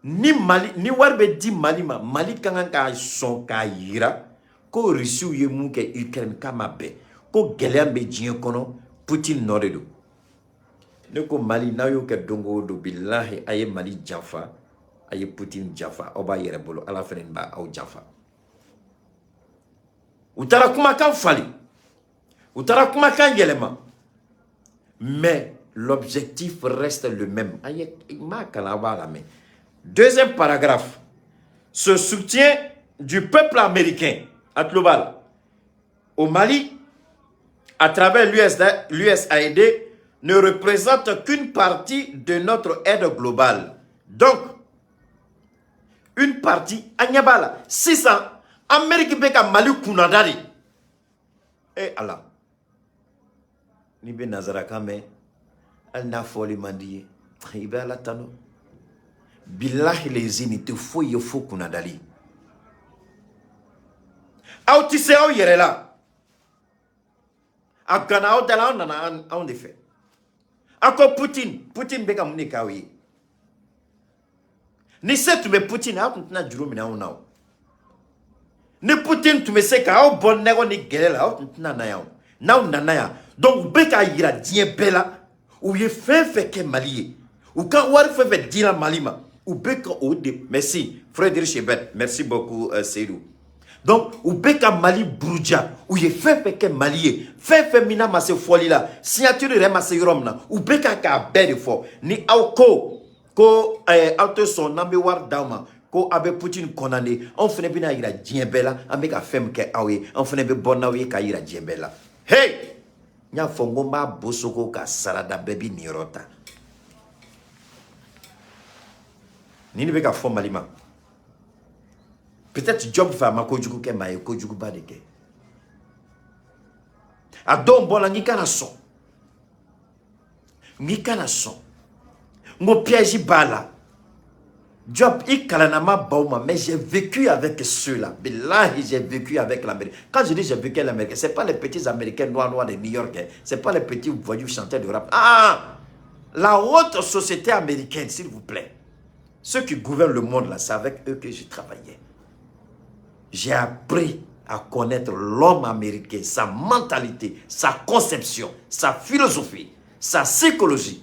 A: ni Mali. Ni wari bɛ di Mali ma, Mali ka kan ka sɔn k'a yira ko Rusiw ye mun kɛ Ukraine k'a ma bɛn, ko gɛlɛya bɛ diɲɛ kɔnɔ, Poutine nɔ de don. Ne ko Mali, n'aw y'o kɛ don o don, bilahi, a ye Mali janfa, a ye Poutine janfa, aw b'a yɛrɛ bolo, Ala fɛnɛ b'a aw janfa. U taara kumakan falen, u taara kumakan yɛlɛma, mais l'objectif reste le même. A ye m'a kalan, aw b'a lamɛn. Deuxième paragraphe: ce soutien du peuple américain a tulo b'a la au Mali à travers l'USAID ne représente qu'une partie de notre aide globale. Donc, une partie, a ɲɛ b'a la sisan, Amérique bɛ ka Mali kunnada de. Eh Ala, n'i bɛ nanzarakan mɛn, hali n'a fɔli man di ye, i bɛ Ala tanu. Bilahi lezi, nin tɛ foyi ye fo kunnadali. Aw tɛ se aw yɛrɛ la. A gana aw da la, aw nana anw de fɛ. A ko Poutine, Poutine bɛ ka mun de k'aw ye? Ni se tun bɛ Poutine, aw tun tɛna juru minɛ anw na o. Ni Poutine tun bɛ se k'aw bɔ nɛgɛ ni gɛlɛ la, aw tun tɛna na yan o. N'aw nana yan, donc u bɛ k'a yira diɲɛ bɛɛ la, u ye fɛn fɛn kɛ Mali ye, u ka wari fɛn fɛn dira Mali ma, u bɛ ka o de. Merci Frédéric Chebet, merci beaucoup, Seydou. Donc u bɛ ka Mali buruja. U ye fɛn fɛn kɛ Mali ye, fɛn fɛn min n'a ma se fɔli la, signature yɛrɛ ma se yɔrɔ min na, u bɛ ka k'a bɛɛ de fɔ. Ni aw ko ko aw tɛ sɔn n'an bɛ wari d'aw ma, ko aw bɛ Poutine condamné, anw fana bɛna yira diɲɛ bɛɛ la an bɛ ka fɛn min kɛ aw ye. Anw fana bɛ bɔ n'aw ye k'a yira diɲɛ bɛɛ la. Hey, n y'a fɔ n ko n b'a bosoko ka sarada, bɛɛ b'i niyɔrɔ ta. Nin de bɛ ka fɔ Mali ma. Peut-être Job fɛ, a ma kojugu kɛ, mais a ye kojuguba de kɛ. A dɔw bɔra n k'i kana sɔn, n k'i kana sɔn, n ko piège b'a la. Job, i kalanna ma baw ma, mais j'ai vécu avec ceux-là. Billahi, j'ai vécu avec l'Amérique. Quand je dis j'ai vécu avec l'Amérique, c'est pas les petits Américains noirs noirs de New York, hein. C'est pas les petits voyous chanteurs de rap. Ah, la haute société américaine, s'il vous plaît. Ceux qui gouvernent le monde là, c'est avec eux que j'ai travaillé. J'ai appris à connaître l'homme américain, sa mentalité, sa conception, sa philosophie, sa psychologie.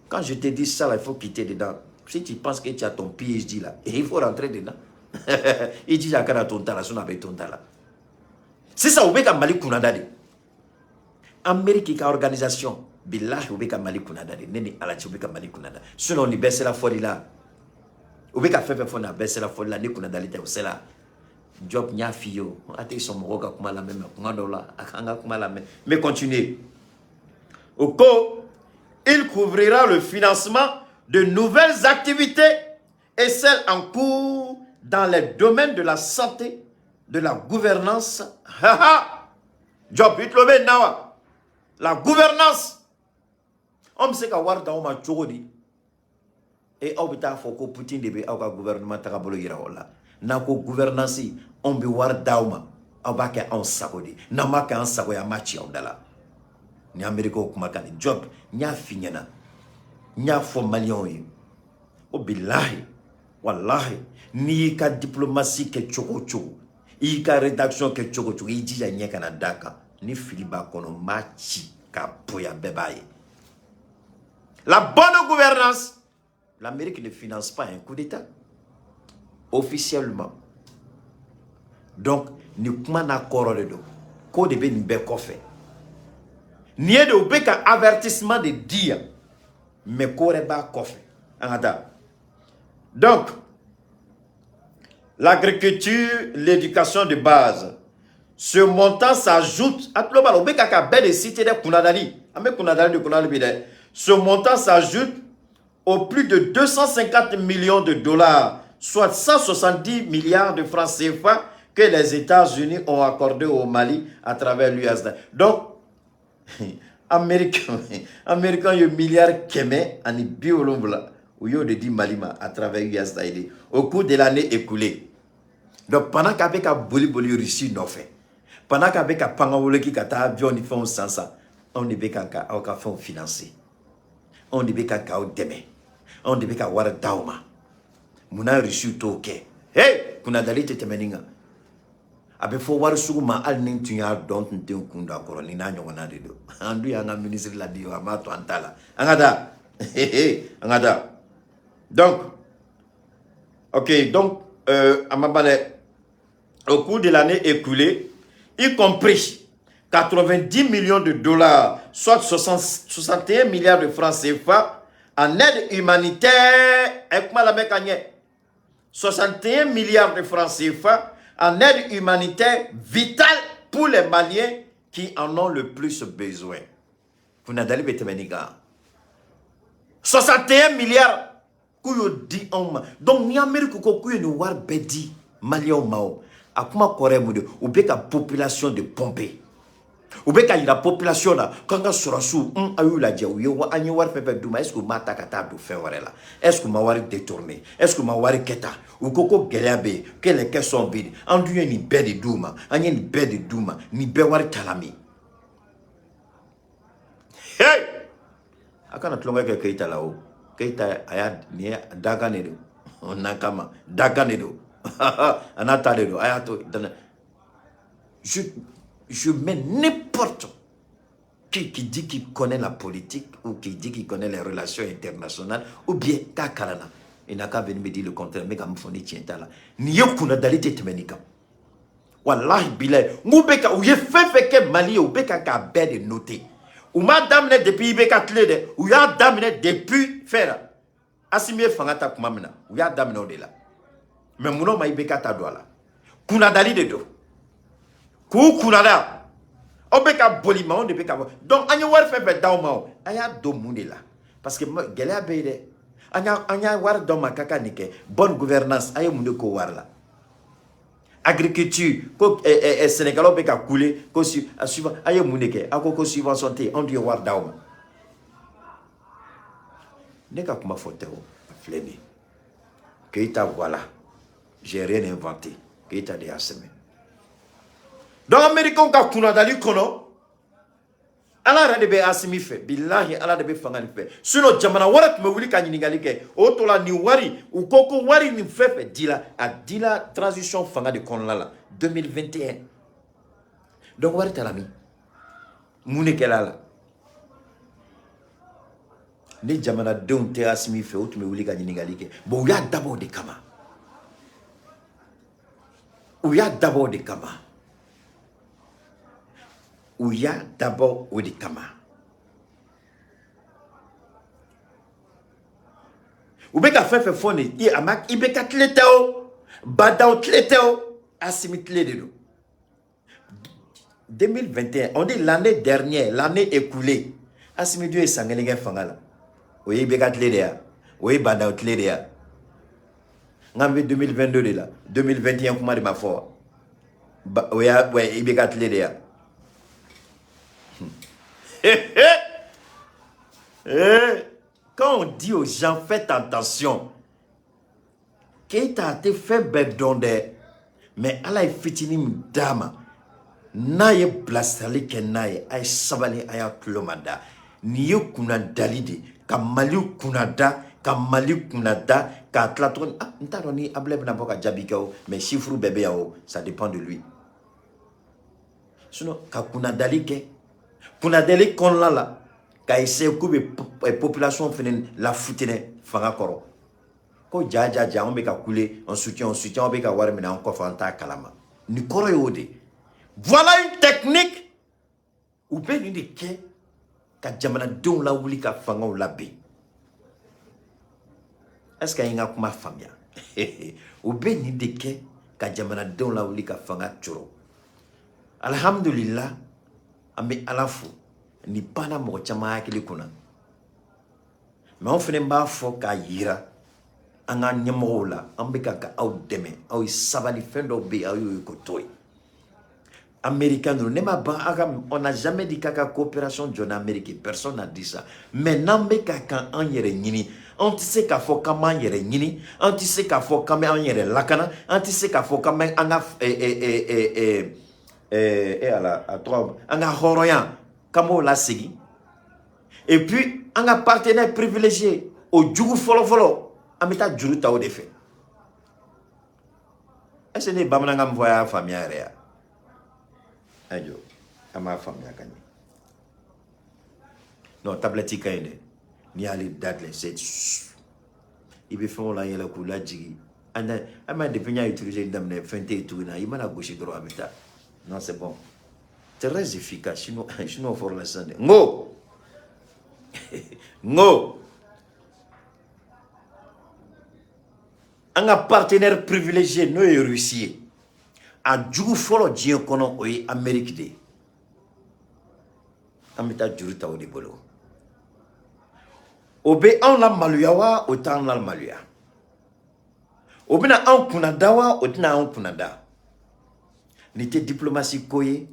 A: Quand je te dis ça, là, il faut quitter dedans. Si tu penses que tu as ton PhD là, et il faut rentrer dedans. Il dit, j'ai ton tala, son avec ton tala. C'est ça, u bɛ ka Mali kunnada de. Amérique ka organisation, billahi, u bɛ ka Mali kunnada de. Ne ni Ala cɛ, u bɛ ka Mali kunnada. Sinon, ni bɛɛ sera fɔli la. U bɛ ka fɛn fɛn fɔ nin, a bɛɛ sera fɔli la. Ni kunnadali tɛ, o sera. Job, n y'a f'i ye o, a tɛ sɔn mɔgɔw ka kuma lamɛn, mais kuma dɔw la, a k'an ka kuma lamɛn. Mais continuer. O ko, il couvrira le financement de nouvelles activités et celles en cours dans les domaines de la santé, de la gouvernance, Diop, i tulo bɛ nin na wa? La gouvernance. Anw bɛ se ka wari d'aw ma cogo di? E aw bɛ taa fɔ ko Poutine de bɛ aw ka gouvernement tagabolo yira aw la. N'a ko gouvernance, anw bɛ wari d'aw ma, aw b'a kɛ anw sago de. N'aw m'a kɛ an sago ye, an b'a ci aw da la. Ni Américains kumakan de. Diop, n y'a f'i ɲɛna, n y'a fɔ Maliyɛnw ye ko bilahi walahi, n'i y'i ka diplomatie kɛ cogo o cogo, i y'i ka rédaction kɛ cogo o cogo, i jija ɲɛ kana d'a kan. Ni fili b'a kɔnɔ, n b'a ci k'a bonya, bɛɛ b'a ye. La bonne gouvernance, l'Amérique ne finance pas un coup d'État officiellement. Donc ni kuma n'a kɔrɔ de don, ko de bɛ nin bɛɛ kɔfɛ. Nin ye de, u bɛ ka avertissement de di yan, mais ko wɛrɛ b'a kɔfɛ. An ka taa. Donc l'agriculture, l'éducation de base, ce montant s'ajoute a tulo b'a la, u bɛ ka bɛɛ de citer dɛ. Kunnadali, an bɛ kunnadali de kunnadali bi dɛ. Ce montant s'ajoute au plus de 250 millions de dollars, soit 170 milliards de francs CFA, que les États-Unis ont accordé au Mali à travers l'USD. Donc, Américain ye miliyari 170 u y'o de di Mali ma à travers USAID au cours de l'année écoulée. Donc pendant k'a bɛ ka boli boli Russie nɔfɛ, pendant k'a bɛ ka pangawoloki ka taa avion ni fɛnw san san, anw de bɛ ka aw ka fɛnw financer, anw de bɛ ka k'aw dɛmɛ, anw de bɛ ka wari d'aw ma. Munna Russie t'o kɛ? Hey, kunnadali tɛ tɛmɛ nin kan. A bɛ fɔ wari sugu ma, hali ni n tun y'a dɔn, tun tɛ n kun don a kɔrɔ. Ni n'a ɲɔgɔnna de don, an dun y'an ka ministre ladi, an b'a to an ta la. An ka taa, an ka taa. Donc ok, donc a ma ban dɛ. Au cours de l'année écoulée, y compris 90 millions de dollars, soit 60, 61 milliards de francs CFA en aide humanitaire, 61 milliards de francs CFA en aide humanitaire vitale pour les Maliens qui en ont le plus besoin. Kunnadali bɛ tɛmɛ nin kan. 61 milliards k'u y'o di anw ma. Donc ni Amérique ko k'u ye nin wari bɛɛ di Maliyɛnw ma, o a kuma kɔrɔ ye mun de? U bɛ ka population de pomper, u bɛ ka yira population na k'an ka sɔrɔsiw a y'u lajɛ, u ye an ye wari fɛn fɛn d'u ma, est ce que u m'a ta ka taa don fɛn wɛrɛ la? Est ce que u ma wari détourner? Est ce que u ma wari kɛ tan? U ko ko gɛlɛya bɛ yen, que les caisses sont vides. An dun ye nin bɛɛ de d'u ma, an ye nin bɛɛ de d'u ma, nin bɛɛ wari tala min? Hey, a kana tulonkɛ kɛ Keyita la. O Keyita, a y'a nin ye dakan de don n'an kama, dakan de don, a n'a ta de don, a y'a to. Je mets n'importe qui dit qu'il connaît la politique ou qui dit qu'il connaît les relations internationales ou bien k'a kalanna, il n'a qu'à venir me dire le contraire. Mais ka mun fɔ ni tiɲɛ t'a la? Nin ye kunnadali tɛ tɛmɛ nin kan. Walahi bilahi, n k'u bɛ ka u ye fɛn fɛn kɛ Mali ye, u bɛ ka k'a bɛɛ de noter. U m'a daminɛ depuis IBK tile dɛ, u y'a daminɛ depuis fɛn la, Asimi ye fanga ta tuma min na, u y'a daminɛ o de la. Mais munna ma IBK ta don a la? Kunnadali de don, k'u kunnada. Aw bɛ ka boli ma, anw de bɛ ka bɔ. Donc an ye wari fɛn fɛn d'aw ma, o a y'a don mun de la? Parce que gɛlɛya bɛ yen dɛ. An y'a wari d'aw ma k'a ka nin kɛ, bonne gouvernance, a ye mun de k'o wari la? Agriculture ko sɛnɛkɛlaw bɛ ka kule ko su a ye mun de kɛ? Aw ko ko subvention tɛ yen, anw dun ye wari d'aw ma. Ne ka kuma fɔ tɛ, o a filɛ nin ye. Keyita, voilà, j'ai rien inventé, Keyita de y'a sɛbɛn. Donc Américains ka kunnadali kɔnɔ, Ala yɛrɛ de bɛ Asimi fɛ, bilahi, Ala de bɛ fanga nin fɛ. Sinon jamana wɛrɛ tun bɛ wuli ka ɲininkali kɛ o tɔ la. Nin wari, u ko ko wari nin fɛn fɛn dila, a dila transition fanga de kɔnɔna la 2021. Donc wari taara min? Mun de kɛra a la? Ni jamanadenw tɛ Asimi fɛ, u tun bɛ wuli ka ɲininkali kɛ. Bon, u y'a dabɔ o de kama, u y'a dabɔ o de kama, u y'a dabɔ o de kama. U bɛ ka fɛn fɛn fɔ nin i a ma, i bɛ ka tile tɛ o, Badaw tile tɛ o, Asimi tile de don. 2021, on dit l'année dernière, l'année écoulée. Asimi dun ye san kelen kɛ fanga la, o ye IBK tile de ya, o ye Badaw tile de ya. N k'an bɛ 2022 de la, 2021 kuma de ma fɔ wa? O y'a IBK tile de ya. Eh, quand on dit aux gens, faites attention, Keita tɛ fɛn bɛɛ dɔn dɛ, mais Ala ye fitinin min d'a ma, n'a ye bilasirali kɛ n'a ye, a ye sabali, a y'a tulo ma da. Nin ye kunnadali de ka Mali kunnada, ka Mali kunnada k'a tila tuguni. Ah, n t'a dɔn ni Ablaye bɛna bɔ ka jaabi kɛ o, mais chiffre bɛɛ bɛ yan o, ça dépend de lui. Sinon ka kunnadali kɛ, kunnadali kɔnɔna la, ka essayer k'u bɛ population fɛnɛ lafutinɛ fanga kɔrɔ, ko ja ja ja, anw bɛ ka kule, on soutient, on soutient, aw bɛ ka wari minɛ an kɔfɛ, an t'a kalama. Nin kɔrɔ ye o de. Voilà une technique. U bɛ nin de kɛ ka jamanadenw lawuli, ka fangaw labɛn. Est ce que an ye n ka kuma faamuya? U bɛ nin de kɛ ka jamanadenw lawuli, ka fanga coro. Alhamdulillah, an bɛ Ala fo, nin banna mɔgɔ caman hakili kunna. Mais anw fana b'a fɔ k'a yira an ka ɲɛmɔgɔw la, an bɛ ka aw dɛmɛ, aw ye sabali. Fɛn dɔw bɛ yen, aw y'o ye k'o to yen. Américain ninnu, ne ma ban a ka, on n'a jamais dit k'a ka coopération jɔ ni Amérique, personne n'a dit ça. Mais n'an bɛ ka kan an yɛrɛ ɲini, an tɛ se k'a fɔ k'an b'an yɛrɛ ɲini, an tɛ se k'a fɔ k'an bɛ an yɛrɛ lakana, an tɛ se k'a fɔ k'an bɛ an ka ɛ ɛ ɛ ala a tɔgɔ, an ka hɔrɔnya, k'an b'o lasegin, et puis an ka partenaire privilégié, o jugu fɔlɔ-fɔlɔ, an bɛ taa juru ta o de fɛ. Est ce que ne ye bamanankan min fɔ, a y'a faamuya yɛrɛ ya? Ajo, an b'a faamuya ka ɲɛ. Non, tablette ka ɲi dɛ. N'i y'ale dayɛlɛ, c'est i bɛ fɛnw layɛlɛ k'u lajigin. An an ma, depuis n y'a utiliser daminɛ, fɛn tɛ yen tuguni. I mana gosi dɔrɔn, a bɛ taa. Non, c'est bon, très efficace. Sinon sinon fɔra la sisan dɛ, n ko an ka partenaire privilégié, n'o ye Russie ye, a jugu fɔlɔ diɲɛ kɔnɔ, o ye Amérique de ye. An bɛ taa juru ta o de bolo. O bɛ anw la maloya wa, o t'an la maloya? O bɛna anw kunna da wa, o tɛna anw kunna da? Nin tɛ diplomatie ko ye,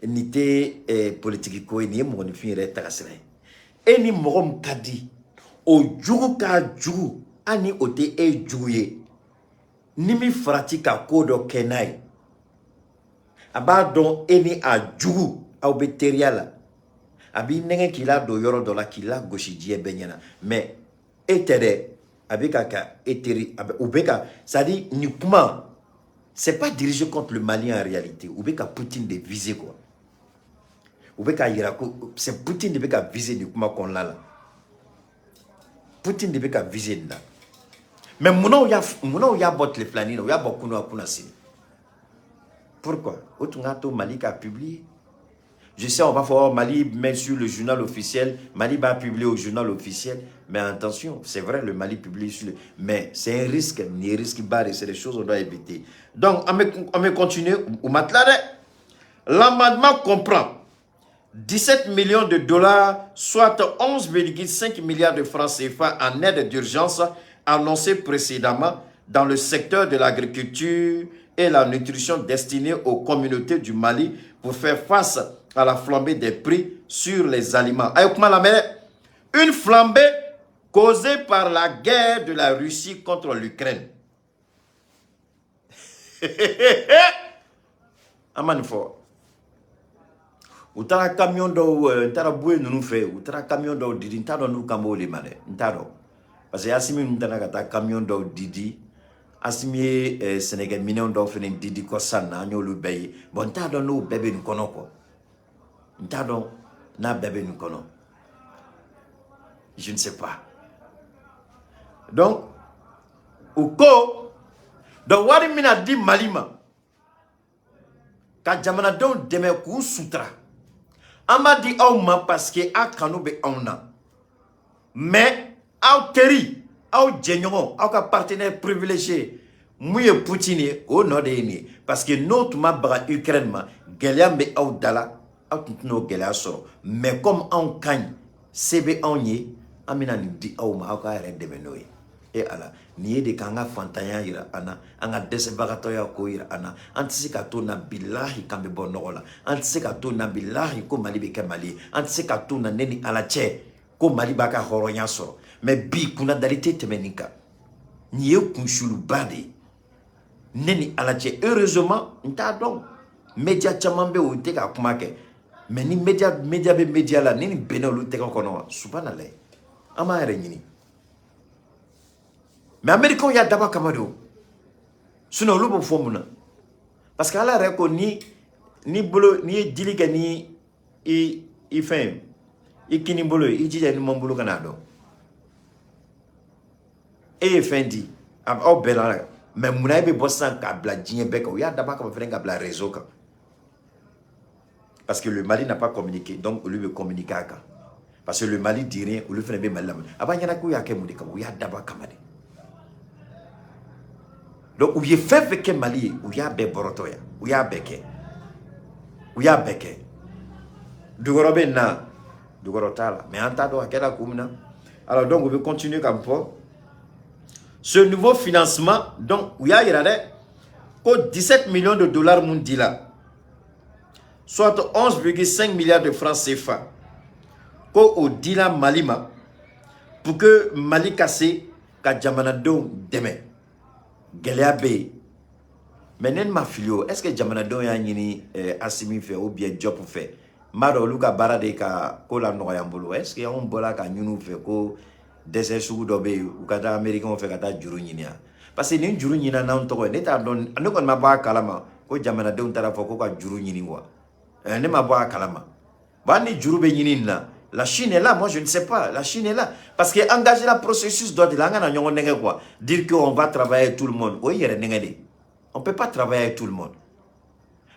A: nin tɛ politique ko ye, nin ye mɔgɔninfin yɛrɛ tagasira ye. E ni mɔgɔ min ka di, o jugu ka jugu, hali ni o tɛ e jugu ye, ni min farati ka ko dɔ kɛ n'a ye, a b'a dɔn e ni a jugu aw bɛ teriya la, a b'i nɛgɛn k'i ladon yɔrɔ dɔ la, k'i lagosi diɲɛ bɛɛ ɲɛna. Mais e tɛ dɛ, a bɛ ka e teri, a bɛ u bɛ ka, c'est à dire nin kuma, c'est pas dirigé contre le Mali en réalité. U bɛ ka Poutine de viser quoi. U bɛ k'a yira ko c'est Poutine de bɛ ka viser nin kuma kɔnɔna la. Poutine de bɛ ka viser nin na. Mais munna u y'a bɔ tile filanin na, u y'a bɔ kunun, a kunna sini? Pourquoi? O tun k'a to Mali ka publier. Je sais, on va faire Mali met sur le journal officiel, Mali va publier au journal officiel. Mais attention, c'est vrai, le Mali publie sur le. Mais c'est un risque, un risque barré, c'est des choses qu'on doit éviter. Donc, on va continuer. Au matelas. L'amendement comprend 17 millions de dollars, soit 11,5 milliards de francs CFA en aide d'urgence annoncée précédemment dans le secteur de l'agriculture et la nutrition destinée aux communautés du Mali pour faire face à la flambée des prix sur les aliments. Une flambée causée par la guerre de la Russie contre l'Ukraine. An ma nin fɔ. U taara camion dɔw, n taara Buye ninnu fɛ, u taara camion dɔw didi. N t'a dɔn n'u kan b'o de ma dɛ, n t'a dɔn, parce que Asimi ninnu taara ka taa camion dɔw didi. Asimi ye sɛnɛkɛminɛn dɔw fana didi kɔsan na, an y'olu bɛɛ ye. Bon, n t'a dɔn n'o bɛɛ bɛ nin kɔnɔ quoi. N t'a dɔn n'a bɛɛ bɛ nin kɔnɔ, je ne sais pas. Donc u ko donc wari bɛna di Mali ma ka jamanadenw dɛmɛ k'u sutura. An b'a di aw ma parce que a kanu bɛ anw na, mais aw teri, aw jɛɲɔgɔn, aw ka partenaire privilégié mun ye Poutine ye, o nɔ de ye nin ye, parce que n'o tun ma baga Ukraine ma, gɛlɛya min bɛ aw da la, aw tun tɛn'o gɛlɛya sɔrɔ. Mais comme anw ka ɲi, se bɛ anw ye, an bɛna nin di aw ma, aw k'a yɛrɛ dɛmɛ n'o ye. E Ala, nin ye de k'an ka fantanya yira an na, an ka dɛsɛbagatɔya ko yira an na. An tɛ se ka to na, bilahi, k'an bɛ bɔ nɔgɔ la. An tɛ se ka to na, bilahi, ko Mali bɛ kɛ Mali ye. An tɛ se ka to na, ne ni Ala cɛ, ko Mali b'a ka hɔrɔnya sɔrɔ. Mais bi kunnadali tɛ tɛmɛ nin kan. Nin ye kunsuluba de ye, ne ni Ala cɛ. Heureusement, n t'a dɔn, média caman bɛ yen, o tɛ ka kuma kɛ. Mais ni média média bɛ média la, ni nin bɛnna olu tɛgɛ kɔnɔ wa, subhanallah, an b'an yɛrɛ ɲini. Mais Américains y'a dabɔ kama de o, sinon olu b'o fɔ mun na? Parce que Ala yɛrɛ ko ni bolo n'i ye dili kɛ ni i fɛn i kini bolo ye, i jija i numan bolo ka n'a dɔn e ye fɛn di aw bɛɛ la. Mais munna e bɛ bɔ sisan k'a bila diɲɛ bɛɛ kan? U y'a dabɔ a kama fɛnɛ ka bila réseau kan, parce que le Mali n'a pas communiqué. Donc olu bɛ communiquer a kan, parce que le Mali dit rien. Olu fɛnɛ bɛ Mali lamɛn. A b'a ɲɛna k'u y'a kɛ mun de kama? U y'a dabɔ a kama de. Donc u ye fɛn fɛn kɛ Mali ye, u y'a bɛɛ bɔrɔtɔ yan. U y'a bɛɛ kɛ, u y'a bɛɛ kɛ. Dugɔrɔ bɛ na, dugɔrɔ t'a la, mais an t'a dɔn a kɛra kun min na. Alors donc u bɛ continuer ka fɔ ce nouveau financement. Donc u y'a yira dɛ ko 17 millions de dollars mun dila, soit 11,5 milliards de francs CFA, ko o dila Mali ma pour que Mali ka se ka jamanadenw dɛmɛ. Gɛlɛya bɛ yen, mais ne ma fili o, est ce que jamanadenw y'a ɲini Asimi fɛ ou bien Diop fɛ? N b'a dɔn olu ka baara de ka ko la nɔgɔya n bolo. Est ce que anw bɔra ka ɲini u fɛ ko dɛsɛ sugu dɔ bɛ yen, u ka taa Américains fɛ ka taa juru ɲini yan? Parce que nin juru ɲinina n'anw tɔgɔ ye, ne t'a dɔn. Ne kɔni ma bɔ a kalama ko jamanadenw taara fɔ ko ka juru ɲini wa. Ne ma bɔ a kalama. Bon, hali ni juru bɛ ɲini nin na, la Chine est là. Moi, je ne sais pas, la Chine est là, parce que engager la processus dɔ de la, an kana ɲɔgɔn nɛgɛ quoi. Dire qu'on va travailler avec tout le monde, o ye yɛrɛ nɛgɛ de. On peut pas travailler avec tout le monde,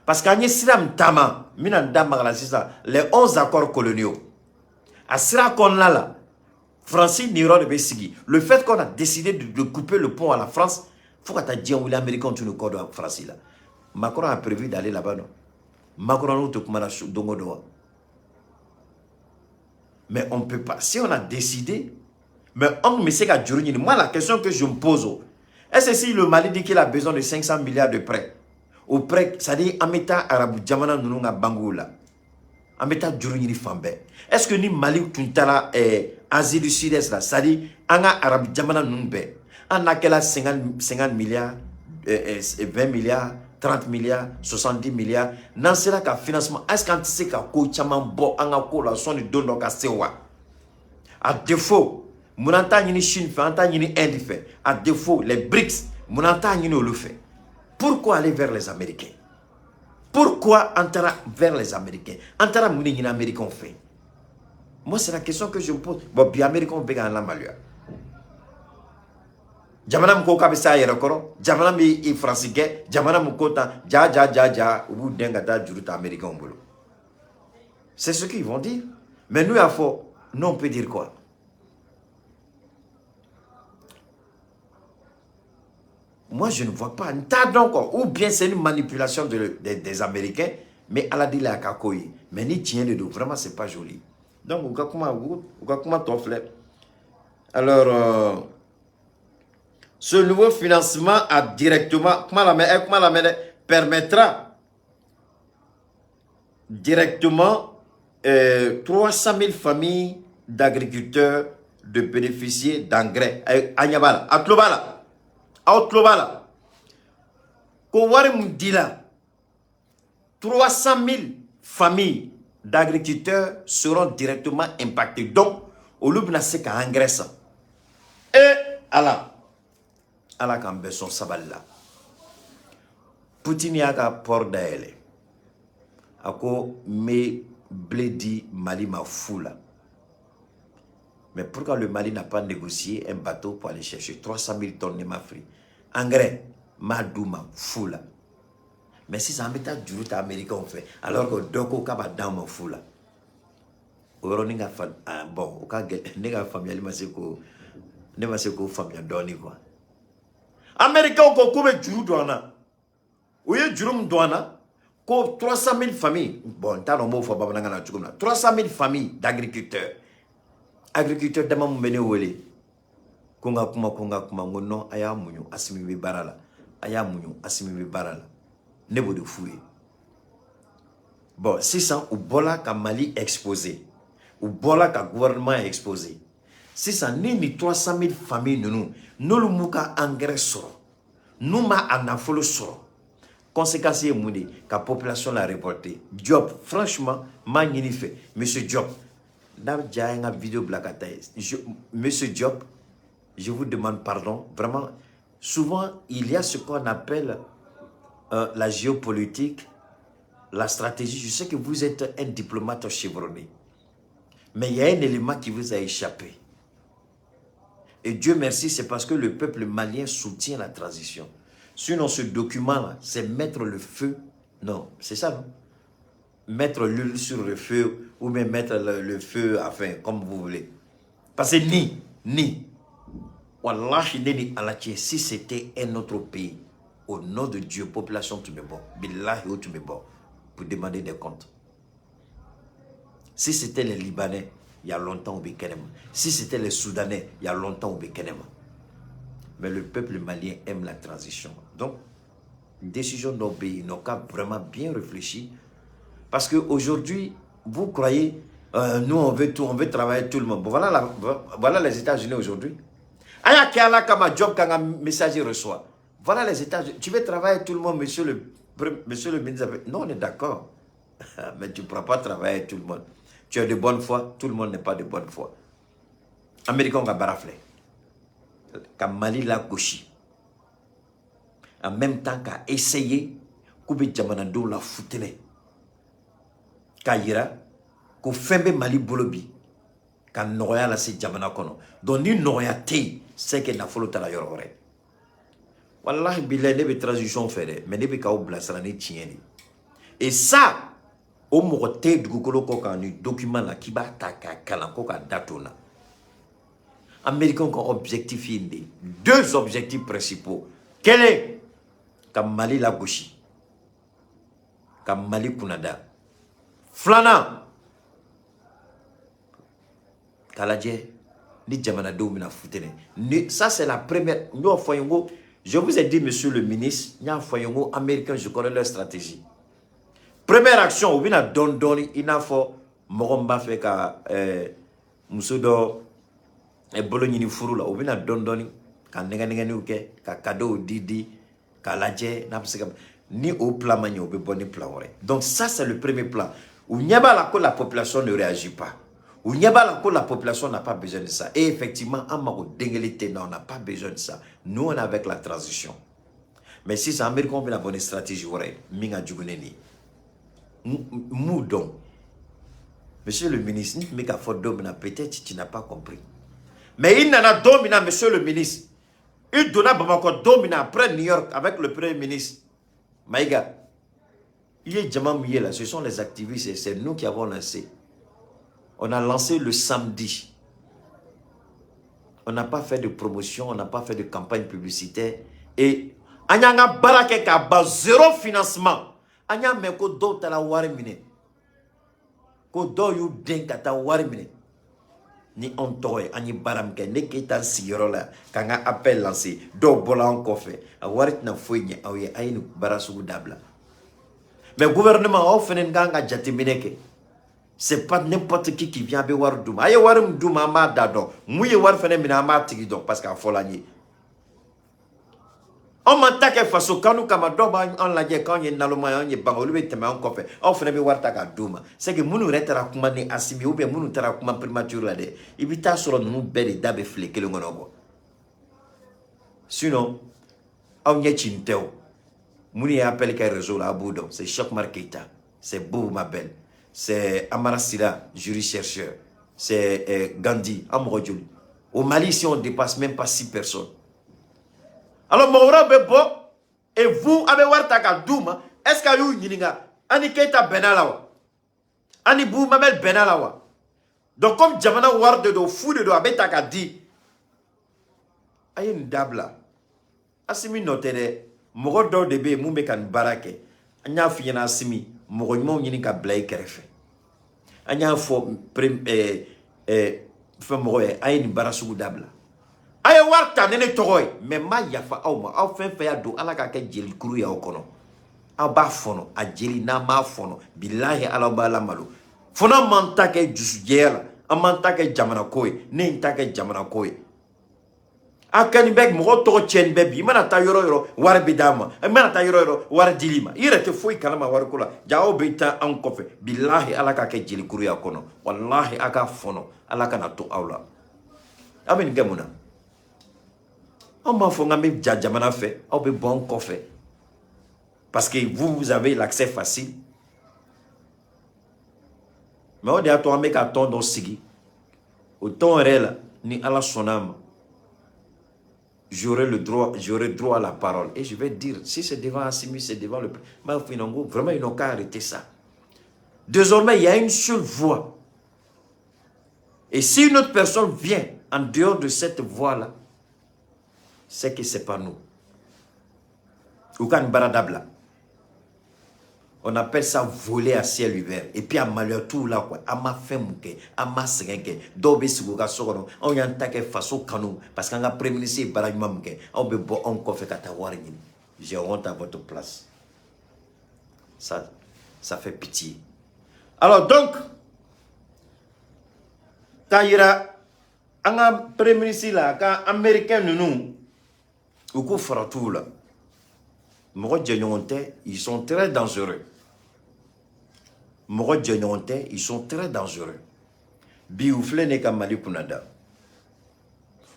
A: parce que an ye sira min taama, n bɛna n da maga la sisan, les 11 accords coloniaux, a sira kɔnɔna la, Faransi niyɔrɔ de bɛ sigi. Le fait qu'on a décidé de couper le pont à la France, fo ka taa diɲɛ wuli, Américains tun kɔ don Faransi la. Macron a prévu d'aller là-bas, non? Macron n'u tɛ kuma la don o don wa? Mais on peut pas, si on a décidé, mais on bɛ se ka juru ɲini. Moi, la question que je me pose, est-ce que si le Mali dit qu'il a besoin de 500 milliards de prêts au prêt, c'est-à-dire an bɛ taa arabu jamana ninnu ka banques la, an bɛ taa juru ɲini fan bɛɛ, est-ce que ni Mali tun taara Asie du Sud-Est la, c'est-à-dire an ka arabu jamana ninnu bɛɛ, an n'a kɛla 50 50 milliards, 20 milliards, 30 milliards, 70 milliards, n'an sera ka financement, est-ce qu'an tɛ se ka ko caman bɔ an ka ko la sɔnni don dɔ ka se wa? À défaut, mun an t'a ɲini Chine fɛ, an t'a ɲini Inde fɛ? À défaut, les BRICS, mun an t'a ɲini olu fɛ? Pourquoi aller vers les Américains? Pourquoi an taara vers les Américains? An taara mun de ɲini Américains fɛ? Moi, c'est la question que je me pose. Bon, bi Américains bɛ k'an lamaloya. Jamana min ko k'a bɛ se a yɛrɛ kɔrɔ, jamana min bɛ Faransi gɛn, jamana min ko tan, ja ja ja ja, u b'u dɛn ka taa juru ta Américains bolo. C'est ce qu'ils vont dire. Mais nous y'a fɔ, nous, on peut dire quoi? Moi, je ne vois pas. N t'a dɔn quoi. Ou bien c'est une manipulation des Américains, mais Ala deli a ka ko ye. Mais ni tiɲɛ de don, vraiment, c'est pas joli. Donc u ka kuma tɔ filɛ. Alors ce nouveau financement a directement, kuma lamɛn, ɛ kuma lamɛn dɛ, permettra directement 300 000 familles d'agriculteurs de bénéficier d'engrais. A ɲɛ b'a la, a tulo b'a la, aw tulo b'a la ko wari mun dila, 300 000 familles d'agriculteurs seront directement impactées. Donc olu bɛna se ka engrais san. E Ala, Ala k'an bɛɛ sɔn sabali la. Poutine y'a ka port dayɛlɛ, a ko n bɛ blé di Mali ma fu la. Mais pourquoi le Mali n'a pas négocié un bateau pour aller chercher 300 000 tonnes de mafri engrais m'a d'u ma fu la? Mais sisan an bɛ taa juru ta Américains fɛ, alors que dɔ ko k'a b'a d'an ma fu la. O yɔrɔnin ka fa, ah, bon, o ka gɛlɛn, ne ka faamuyali ma se ko, ne ma se k'o faamuya dɔɔnin quoi. Américains ko k'u bɛ juru don an na. U ye juru min don an na, ko 300 000 familles, bon, n t'a dɔn n b'o fɔ bamanankan na cogo min na, 300 000 familles d'agriculteurs, agriculteurs dama mun bɛ ne wele. Ko n ka kuma, ko n ka kuma, n ko non, a y'a muɲu, Asimi bɛ baara la. A y'a muɲu, Asimi bɛ baara la. Ne b'o de f'u ye. Bon, sisan u bɔla ka Mali exposé, u bɔla ka gouvernement exposé. Sisan ni 300 000 familles ninnu, n'olu m'u ka engrais sɔrɔ, n'u ma a nafolo sɔrɔ, conséquence ye mun de ye? Ka population la révolter. Diop, franchement, n b'a ɲini fɛ, monsieur Diop, n'a diya, n ka vidéo bila ka taa ye. Monsieur Diop, je vous demande pardon, vraiment. Souvent, il y a ce qu'on appelle la géopolitique, la stratégie. Je sais que vous êtes un diplomate chevronné, mais il y a un élément qui vous a échappé. Et Dieu merci, c'est parce que le peuple malien soutient la transition. Sinon, ce document-là, c'est mettre le feu. Non, c'est ça, non? Mettre l'huile sur le feu ou même mettre le feu, enfin, comme vous voulez. Parce que ni, Wallahi, ni Ala cɛ, si c'était un autre pays, au nom de Dieu, population, tun bɛ bɔ. Billahi, tun bɛ bɔ. Pour demander des comptes. Si c'était les Libanais, il y a longtemps, u bɛ kɛnɛma. Si c'était les Soudanais, il y a longtemps, u bɛ kɛnɛma. Mais le peuple malien aime la transition. Donc, décision dɔw bɛ yen, ils n'ont qu'à vraiment bien réfléchir. Parce qu'aujourd'hui, vous croyez, nous on veut tout, on veut travailler tout le monde. Bon, voilà les États-Unis aujourd'hui. Aya kɛ Ala kama, Diop ka n ka message reçoit. Voilà les États-Unis. Tu veux travailler tout le monde, monsieur le ministre. Non, on est d'accord. Mais tu ne pourras pas travailler tout le monde. Tu es de bonne foi, tout le monde n'est pas de bonne foi. Américain ka baara filɛ. Ka Mali lagosi. En même temps ka essayer k'u bɛ jamanadenw la futinɛ. K'a yira ko fɛn bɛ Mali bolo bi ka nɔgɔya lase jamana kɔnɔ. Donc ni nɔgɔya tɛ yen, c'est que nafolo taara yɔrɔ wɛrɛ. Wallahi billahi, ne bɛ transition fɛ dɛ, mais ne bɛ k'aw bilasira ni tiɲɛ de. Et ça, o mɔgɔ tɛ dugukolo kɔ kan ni document la k'i b'a ta k'a kalan ko k'a da to n na. Américains ka objectif ye nin de ye. Deux objectifs principaux. Kelen, ka Mali lagosi, ka Mali kunnada. Filanan, k'a lajɛ ni jamanadenw bɛna futinɛ. Ni ça, c'est la première. N y'o fɔ n ye, n ko, je vous ai dit, monsieur le ministre, n y'a fɔ n ye, n ko américain, je connais leur stratégie. Première action, u bɛna dɔɔni dɔɔni, i n'a fɔ mɔgɔ min b'a fɛ ka muso dɔ bolo ɲini furu la, u bɛna dɔɔni dɔɔni ka nɛgɛ nɛgɛniw kɛ, ka cadeau di di, k'a lajɛ n'a bɛ se ka. Ni o plan ma ɲɛ, u bɛ bɔ ni plan wɛrɛ. Donc ça, c'est le premier plan. U ɲɛ b'a la ko la population ne réagit pas, u ɲɛ b'a la ko la population n'a pas besoin de ça. Et effectivement, an mago den kelen tɛ na, on n'a pas besoin de ça, nous, on est avec la transition. Mais sisan, américains bɛna bɔ ni stratégie wɛrɛ ye min ka jugu ni nin ye. M'u dɔn. Monsieur le ministre, n tun bɛ k'a fɔ don min na, peut-être tu n'as pas compris, mais i nana don min na, monsieur le ministre, i donna Bamakɔ don min na après New York avec le premier ministre Maïga, i ye jama min ye là, ce sont les activistes et c'est nous qui avons lancé. On a lancé le samedi. On n'a pas fait de promotion, on n'a pas fait de campagne publicitaire et an y'an ka baara kɛ k'a ban, zéro financement. An y'a mɛn ko dɔw taara wari minɛ, ko dɔw y'u den ka taa wari minɛ ni anw tɔgɔ ye. An ye baara min kɛ, ne Keyita, n sigiyɔrɔ la k'an ka appel lancer, dɔw bɔla an kɔfɛ. A wari tɛna foyi ɲɛ aw ye. A ye nin baara sugu dabila. Mais gouvernement, aw fɛnɛ kan ka jateminɛ kɛ. C'est pas n'importe qui qui vient a bɛ wari d'u ma. A ye wari min d'u ma, an b'a da dɔn. Mun ye wari fɛnɛ minɛ, an b'a tigi dɔn, parce que a fɔla an ye. Anw ma ta kɛ faso kanu kama. Dɔw b'an lajɛ k'anw ye naloma ye, anw ye ban, olu bɛ tɛmɛ an kɔfɛ, aw fana bɛ wari ta k'a d'u ma. C'est que minnu yɛrɛ taara kuma ni Asimi ou bien minnu taara kuma primature la dɛ, i bɛ taa sɔrɔ ninnu bɛɛ de da bɛ file kelen kɔnɔ quoi. Sinon aw ɲɛ ci tɛ o. Minnu ye appel kɛ réseau la, a b'u dɔn. C'est Cheikh Oumar Keita, c'est Boubou Mabel, c'est Amara Sira, juriste chercheur, c'est Gandhi. An mɔgɔ joli au Mali ici? On dépasse même pas six personnes. Alors mɔgɔ wɛrɛw bɛ bɔ et vous, a bɛ wari ta k'a d'u ma. Est ce que a y'u ɲininka, an ni Keita bɛnna la wa, an ni Boubou Mabel bɛnna la wa? Donc comme jamana wari de don, fu de don, a bɛ ta k'a di. A ye nin dabila. Asimi nɔ tɛ dɛ, mɔgɔ dɔw de bɛ yen mun bɛ ka nin baara kɛ. An y'a f'i ɲɛna, Asimi, mɔgɔ ɲumanw ɲini ka bila i kɛrɛfɛ. An y'a fɔ fɛn mɔgɔ ye, a ye nin baara sugu dabila. A ye wari ta ni ne tɔgɔ ye, mais n b'a yafa aw ma. Aw fɛn fɛn y'a don, Ala k'a kɛ jelikuru ye aw kɔnɔ. Aw b'a fɔnɔ a jeli, n'an m'a fɔnɔ, bilahi, Ala b'a lamalo. Fo n'an m'an ta kɛ dusujɛya la, an m'an ta kɛ jamana ko ye. Ne ye n ta kɛ jamana ko ye. A kɛ nin bɛ mɔgɔ tɔgɔ tiɲɛ bɛɛ bi. I mana taa yɔrɔ yɔrɔ, wari bɛ d'a ma. I mana taa yɔrɔ yɔrɔ, wari dil'i ma. I yɛrɛ tɛ foyi kalama wariko la. Ja aw bɛ taa anw kɔfɛ. Bilahi, Ala k'a kɛ jelikuru y'a kɔnɔ. Walahi, a k'a fɔnɔ, Ala kana to aw la. Aw bɛ nin kɛ mun na? Anw b'a fɔ k'an bɛ ja jamana fɛ, aw bɛ bɔ anw kɔfɛ parce que vous, vous avez l'accès facile. Mais o de y'a to an bɛ ka tɔn dɔ sigi. O tɔn yɛrɛ la, ni Ala sɔnna a ma, j'aurai le droit, j'aurai droit à la parole. Et je vais dire, si c'est devant Assimi, c'est devant le. Vraiment, ils n'ont qu'à arrêter ça. Désormais, il y a une seule voie. Et si une autre personne vient en dehors de cette voie-là, c'est que c'est pas nous. U ka nin baara dabila. On appelle ça voler à ciel ouvert. Et puis a maloya t'u la quoi. An ma fɛn mun kɛ, an ma sɛgɛn kɛ. Dɔw bɛ sigi u ka so kɔnɔ. Anw y'an ta kɛ faso kanu parce que an ka premier ministre ye baara ɲuman min kɛ. Aw bɛ bɔ anw kɔfɛ ka taa wari ɲini. J'ai honte à votre place. Ça, ça fait pitié. Alors donc, k'a yira an ka premier ministre la, a ka américain ninnu, u k'u faratiw la. Mɔgɔ jɛɲɔgɔn tɛ, ils sont très dangereux. Mɔgɔ jɛɲɔgɔn tɛ, ils sont très dangereux. Bi u filɛ nin ye ka Mali kunnada.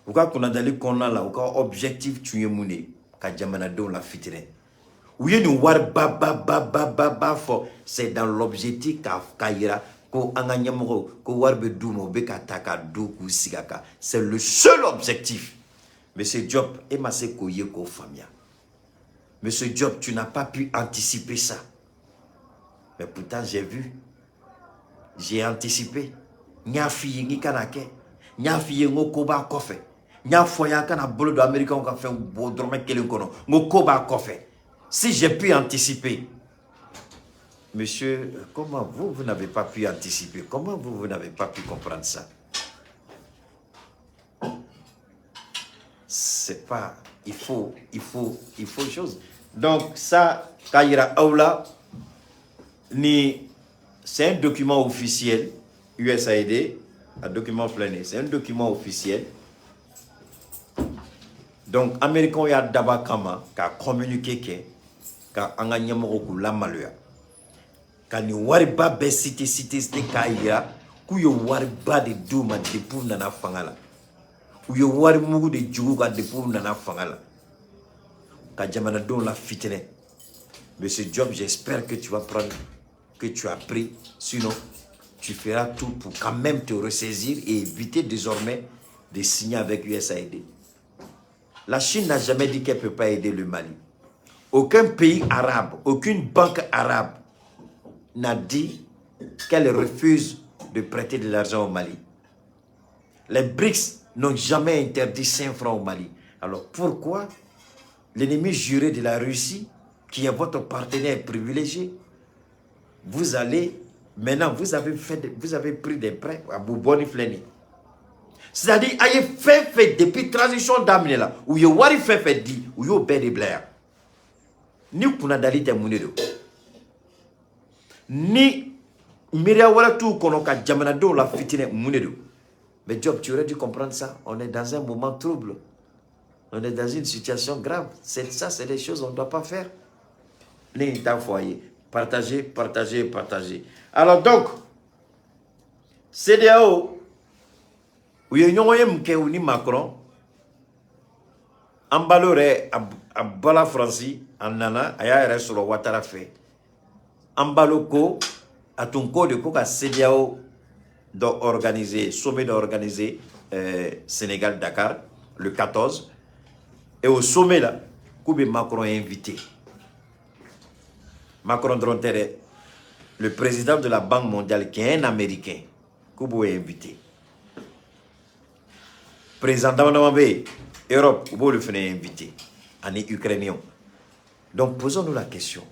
A: U ka kunnadali kɔnɔna la, u ka objectif tun ye mun de ye? Ka jamanadenw la fitinɛ. U ye nin wari ba ba ba ba ba ba fɔ, c'est dans l'objectif ka yira ko an ka ɲɛmɔgɔw ko wari bɛ d'u ma, u bɛ ka ta ka dun k'u sigi a kan. C'est le seul objectif. Monsieur Diop, e ma se k'o ye k'o faamuya. Monsieur Diop, tu n'as pas pu anticiper ça. Mais pourtant, j'ai vu. J'ai anticipé. N y'a f'i ye n k'i kana kɛ. N y'a f'i ye n ko ko b'a kɔfɛ. N y'a fɔ n ye a kana bolo don américain ka fɛn bɔ dɔrɔmɛ kelen kɔnɔ. N ko ko b'a kɔfɛ. Si j'ai pu anticiper, monsieur, comment vous, vous n'avez pas pu anticiper? Comment vous, vous n'avez pas pu comprendre ça? C'est pas, il faut chose. Donc ça, k'a yira aw la, ni c'est un document officiel, USAID, un document filɛ nin ye, c'est un document officiel. Donc, Américains y'a dab'a kama ka communiqué kɛ ka an ka ɲɛmɔgɔw k'u lamaloya. Ka nin wariba bɛɛ cité cité cité k'a yira k'u ye wariba de d'u ma depuis u nana fanga la. U ye wari mugu de jugu kan depuis u nana fanga la. Ka jamanadenw la fitinɛ. Monsieur Diop, j'espère que tu vas prendre, que tu as pris. Sinon, tu feras tout pour quand même te ressaisir et éviter désormais de signer avec USAID. La Chine n'a jamais dit qu'elle ne peut pas aider le Mali. Aucun pays arabe, aucune banque arabe n'a dit qu'elle refuse de prêter de l'argent au Mali. Les BRICS n'ont jamais interdit 5 francs au Mali. Alors pourquoi l'ennemi juré de la Russie, qui est votre partenaire privilégié, vous allez, maintenant vous avez pris des prêts à Bouboni Fleni? C'est-à-dire, a ye fɛn fɛn depuis transition daminɛ la, u ye wari fɛn fɛn di, u y'o bɛɛ de bila yan. Ni kunnadali tɛ, mun de don? Ni miiriya wɛrɛ t'u kɔnɔ ka jamanadenw la fitinɛ, mun de don? Mais Diop, tu aurais dû comprendre ça. On est dans un moment trouble. On est dans une situation grave. C'est ça, c'est des choses qu'on ne doit pas faire. Ne t'a foyer. Partagez, partagez, partagez. Alors donc, CEDEAO, u ye ɲɔgɔn ye mun kɛ u ni Macron? Embalo yɛrɛ a bɔla Faransi, a nana, a y'a yɛrɛ sɔrɔ Ouattara fɛ. Embalo ko a tun ko de ko ka CEDEAO dɔ organiser, sommet dɔ organiser Sénégal, Dakar, le 14. Et au sommet là, k'u bɛ Macron invité. Macron dɔrɔn tɛ dɛ, le président de la Banque mondiale, qui est un Américain, k'u b'o invité. Président dama dama bɛ yen Europe, u b'olu fana invité, ani Ukrainien. Donc posons-nous la question: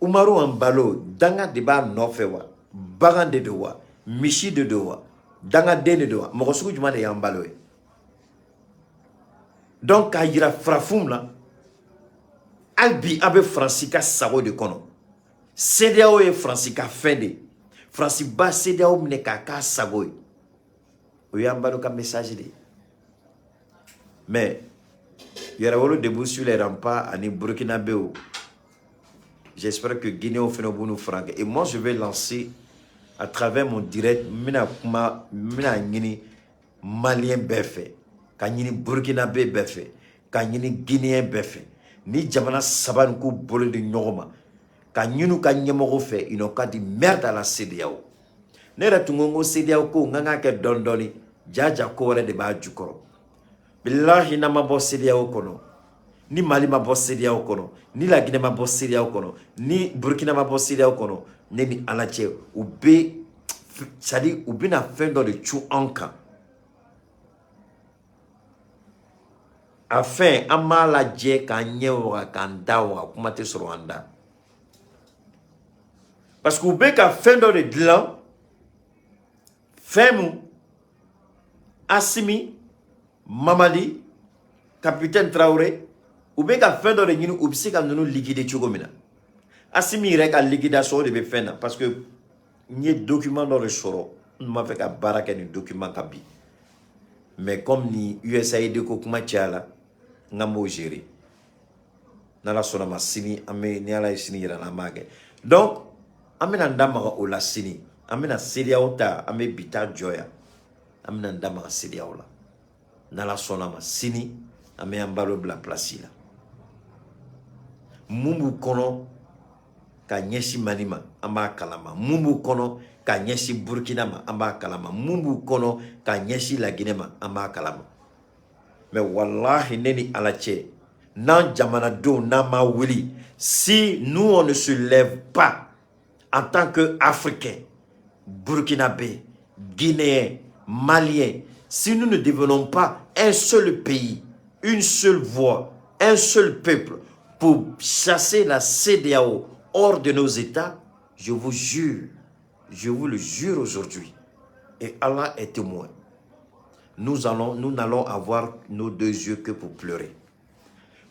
A: Umaru Embalo, danga de b'a nɔfɛ wa, bagan de don wa, misi de don wa, dangaden de don wa? Mɔgɔ sugu jumɛn de y'Embalo ye? Donc k'a yira farafinw la, hali bi a bɛ Faransi ka sago de kɔnɔ. CEDEAO ye Faransi ka fɛn de ye. Faransi ba CEDEAO minɛ k'a k'a sago ye. O y'an balo ka message de ye. Mais Yɛrɛwolo debout sur les remparts ani Burkinabéw, j'espère que Guinéens fana b'u n'u fara. Et moi, je vais lancer à travers mon direct, n bɛna kuma, n bɛna ɲini Malien bɛɛ fɛ, ka ɲini Burkinabé bɛɛ fɛ, ka ɲini Guinéen bɛɛ fɛ, ni jamana saba nin k'u bolo di ɲɔgɔn ma, ka ɲini u ka ɲɛmɔgɔ fɛ, ils n'ont qu'à dire merde à la CEDEAO. Ne yɛrɛ tun ko n ko CEDEAO ko n kan k'a kɛ dɔɔni dɔɔni, jaja ko wɛrɛ de b'a jukɔrɔ. Bilahi, n'an ma bɔ CEDEAO kɔnɔ, ni Mali ma bɔ CEDEAO kɔnɔ, ni La Guinée ma bɔ CEDEAO kɔnɔ, ni Burkina ma bɔ CEDEAO kɔnɔ, ne ni Ala cɛ, u bɛ, c'est à dire u bɛna fɛn dɔ de cun anw kan. A fɛn, an b'a lajɛ k'an ɲɛ waga, k'an da waga, kuma tɛ sɔrɔ an da, parce que u bɛ ka fɛn dɔ de dilan, fɛn mun Asimi, Mamadi, capitaine Traoré, u bɛ ka fɛn dɔ de ɲini, u bɛ se ka ninnu liquider cogo min na. Asimi yɛrɛ ka liquidation, o de bɛ fɛn na, parce que n ye document dɔ de sɔrɔ. N b'a fɛ ka baara kɛ nin document kan bi, mais comme ni USAID ko kuma cayala, n ka m'o gérer. N'Ala sɔnna ma, sini an bɛ, ni Ala ye sini yira n na, an b'a kɛ. Donc an bɛna n da maga o la sini. An bɛna CEDEAO ta, an bɛ bi ta jɔ yan, an bɛna n da maga CEDEAO la. N'Ala sɔnna ma, sini an bɛ an balo bila place la. Mun b'u kɔnɔ ka ɲɛsin Mali ma, an b'a kalama. Mun b'u kɔnɔ ka ɲɛsin Burkina ma, an b'a kalama. Mun b'u kɔnɔ ka ɲɛsin Laginɛ ma, an b'a kalama. Mais wallahi, ne ni Ala cɛ, n'an jamanadenw n'an ma wuli, si nous, on ne se lève pas en tant que Africains, Burkinabé, Guinéens, Maliens, si nous ne devenons pas un seul pays, une seule voix, un seul peuple pour chasser la CEDEAO hors de nos États, je vous jure, je vous le jure aujourd'hui, et Allah est témoin, nous n'allons avoir nos deux yeux que pour pleurer.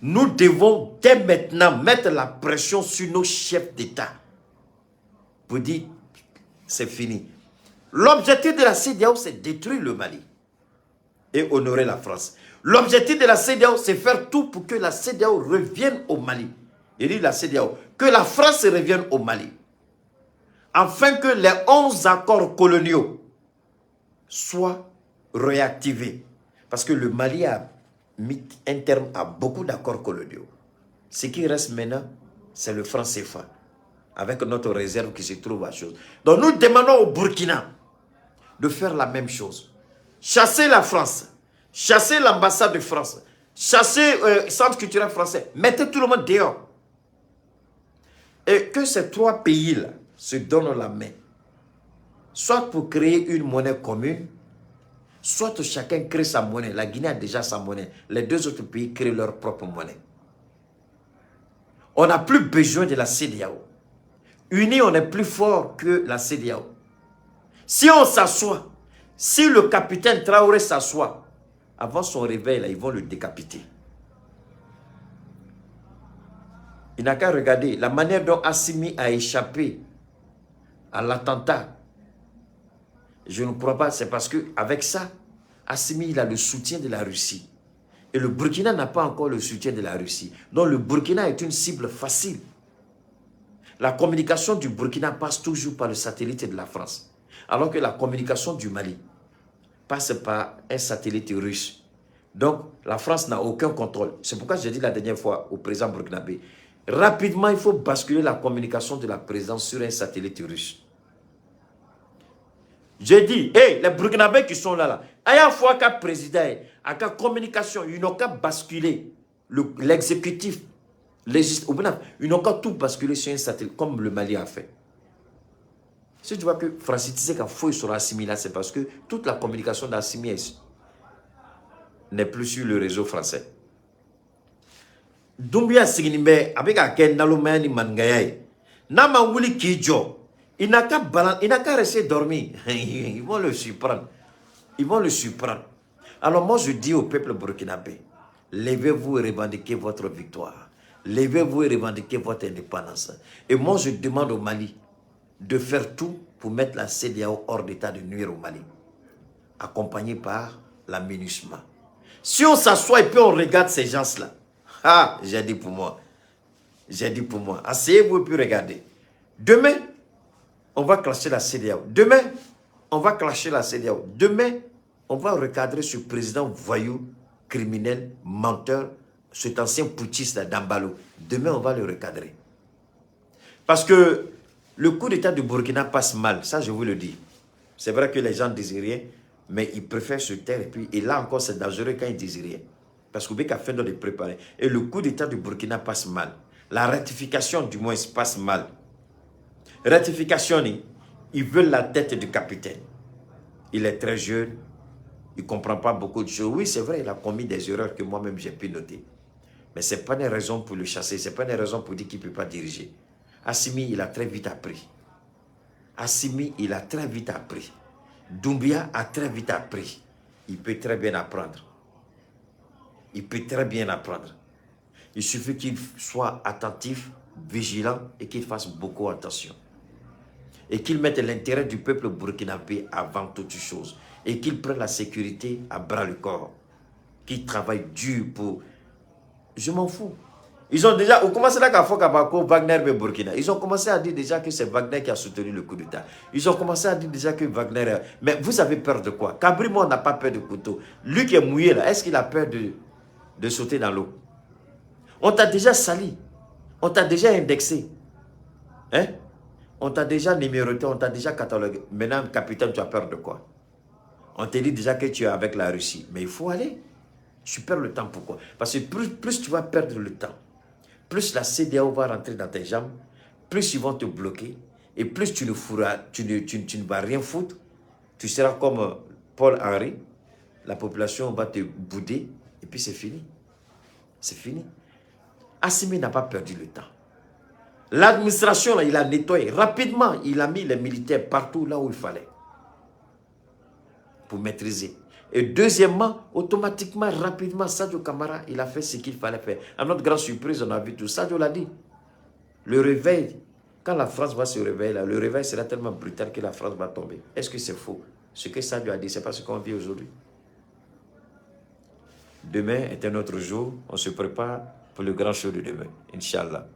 A: Nous devons dès maintenant mettre la pression sur nos chefs d'État pour dire c'est fini. L'objectif de la CEDEAO, c'est détruire le Mali et honorer la France. L'objectif de la CEDEAO, c'est faire tout pour que la CEDEAO revienne au Mali. Il dit la CEDEAO, que la France revienne au Mali, afin que les 11 accords coloniaux soient réactivés. Parce que le Mali a mis un terme à beaucoup d'accords coloniaux. Ce qui reste maintenant, c'est le franc CFA, avec notre réserve qui se trouve à chose. Donc nous demandons au Burkina de faire la même chose. Chasser la France, chasser l'ambassade de France, chasser le centre culturel français, mettez tout le monde dehors. Et que ces trois pays-là se donnent la main, soit pour créer une monnaie commune, soit chacun crée sa monnaie. La Guinée a déjà sa monnaie. Les deux autres pays créent leur propre monnaie. On n'a plus besoin de la CEDEAO. Unis, on est plus fort que la CEDEAO. Si on s'assoit, si le capitaine Traoré s'assoit, avant son réveil, là, ils vont le décapiter. Il n'a qu'à regarder la manière dont Assimi a échappé à l'attentat. Je ne crois pas, c'est parce qu'avec ça, Assimi, il a le soutien de la Russie. Et le Burkina n'a pas encore le soutien de la Russie. Donc le Burkina est une cible facile. La communication du Burkina passe toujours par le satellite de la France. Alors que la communication du Mali passe par un satellite russe. Donc la France n'a aucun contrôle. C'est pourquoi j'ai dit la dernière fois au président burkinabé, rapidement il faut basculer la communication de la présidence sur un satellite russe. J'ai dit, hey, les Burkinabés qui sont là, à la fois qu'un président, à la communication, ils n'ont qu'à basculer l'exécutif, ils n'ont qu'à tout basculer sur un satellite, comme le Mali a fait. Si tu vois que Francis disait qu'un faux sera assimilé, c'est parce que toute la communication d'Assimi n'est plus sur le réseau français. Doumbouya sigilen bɛ a bɛ ka kɛ nalomaya ni maningaya ye. N'a ma wuli k'i jɔ, il n'a qu'à balan, il n'a qu'à rester dormir. Ils vont le surprendre. Ils vont le surprendre. Alors moi, je dis au peuple burkinabé, Levez-vous et revendiquez votre victoire. Levez-vous et revendiquez votre indépendance. Et moi, je demande au Mali de faire tout pour mettre la CEDEAO hors d'état de nuire au Mali, accompagné par la MINUSMA. Si on s'assoit et puis on regarde ces gens-là, ah, j'ai dit pour moi, j'ai dit pour moi, asseyez-vous et puis regardez. Demain, on va clasher la CEDEAO. Demain, on va clasher la CEDEAO. Demain, on va recadrer ce président voyou, criminel, menteur, cet ancien putschiste d'Ambalo. Demain, on va le recadrer. Parce que le coup d'état du Burkina passe mal, ça je vous le dis. C'est vrai que les gens ne disent rien, mais ils préfèrent se taire. Et là encore, c'est dangereux quand ils disent rien. Parce qu'on a fait de les préparer. Et le coup d'état du Burkina passe mal. La ratification, du moins, passe mal. Ratification, ils veulent la tête du capitaine. Il est très jeune, il ne comprend pas beaucoup de choses. Oui, c'est vrai, il a commis des erreurs que moi-même j'ai pu noter. Mais ce n'est pas une raison pour le chasser, ce n'est pas une raison pour dire qu'il ne peut pas diriger. Assimi, il a très vite appris. Assimi, il a très vite appris. Doumbia a très vite appris. Il peut très bien apprendre. Il peut très bien apprendre. Il suffit qu'il soit attentif, vigilant et qu'il fasse beaucoup attention. Et qu'il mette l'intérêt du peuple burkinabé avant toute chose. Et qu'il prenne la sécurité à bras le corps. Qu'il travaille dur pour... Je m'en fous. Ils ont déjà... On commence là qu'à Kabako, Wagner et Burkina. Ils ont commencé à dire déjà que c'est Wagner qui a soutenu le coup d'État. Ils ont commencé à dire déjà que Wagner... Mais vous avez peur de quoi? Cabrimo n'a pas peur de couteau. Lui qui est mouillé là, est-ce qu'il a peur de sauter dans l'eau? On t'a déjà sali. On t'a déjà indexé. Hein? On t'a déjà numéroté, on t'a déjà catalogué. Maintenant, capitaine, tu as peur de quoi? On te dit déjà que tu es avec la Russie. Mais il faut aller. Tu perds le temps, pourquoi? Parce que plus tu vas perdre le temps, plus la CEDEAO va rentrer dans tes jambes, plus ils vont te bloquer, et plus tu ne fourras, tu ne vas rien foutre. Tu seras comme Paul Henry, la population va te bouder, et puis c'est fini. C'est fini. Assimi n'a pas perdu le temps. L'administration, il a nettoyé rapidement. Il a mis les militaires partout là où il fallait pour maîtriser. Et deuxièmement, automatiquement, rapidement, Sadio Camara, il a fait ce qu'il fallait faire. À notre grande surprise, on a vu tout. Sadio l'a dit. Le réveil, quand la France va se réveiller, là, le réveil sera tellement brutal que la France va tomber. Est-ce que c'est faux? Ce que Sadio a dit, ce n'est pas ce qu'on vit aujourd'hui. Demain est un autre jour. On se prépare pour le grand show de demain. Inch'Allah.